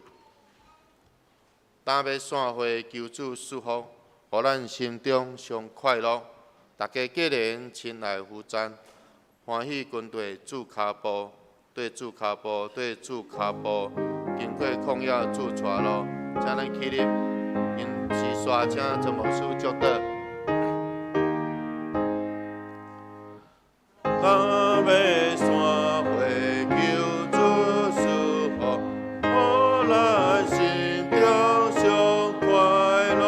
今欲散會求主賜福，予咱心中上快樂。大家各人親愛呼讚，歡喜跟綴主跤步，綴主跤步，綴主跤步，經過曠野主帶路，請咱起立，因時煞請陳牧師祝禱。今欲散會求主賜福，予咱心中上快樂。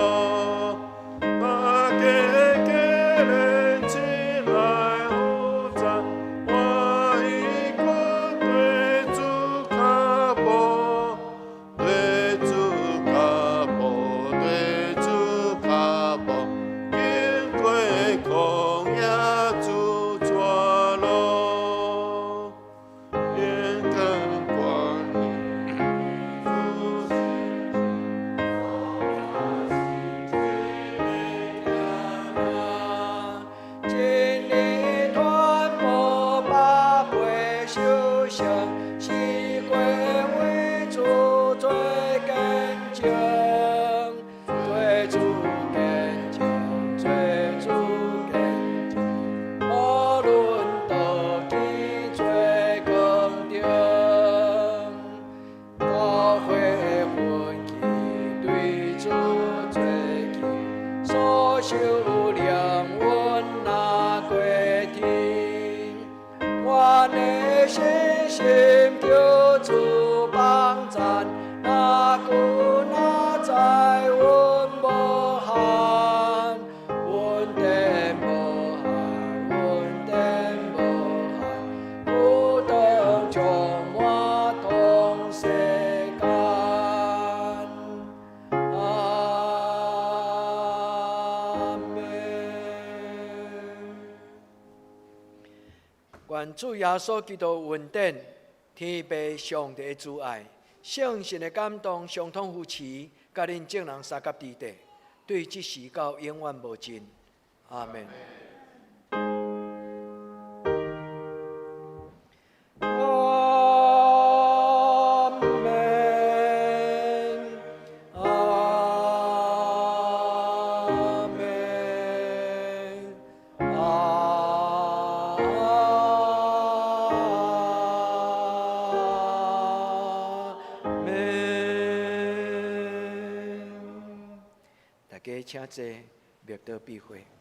大家各人親愛呼讚，歡喜跟綴主跤步，綴主跤步，綴主跤步，經過曠野主帶路，連根關主。真理傳播百倍受成，四季為主做見證，做主見證，做主見證，無論倒去做光燈，教會奮起對主做起，所受量阮若過天，阮的信心求主幫贊，若久若在阮無憾，阮定無憾，阮定無憾，不當充滿同世間。阿們。願主耶穌基督恩典、天父上帝的慈愛、聖神的感動、相通扶持，佮恁眾人相佮佇底，對這時到永遠無盡。阿們。阿們，阿們。濟默禱庇護。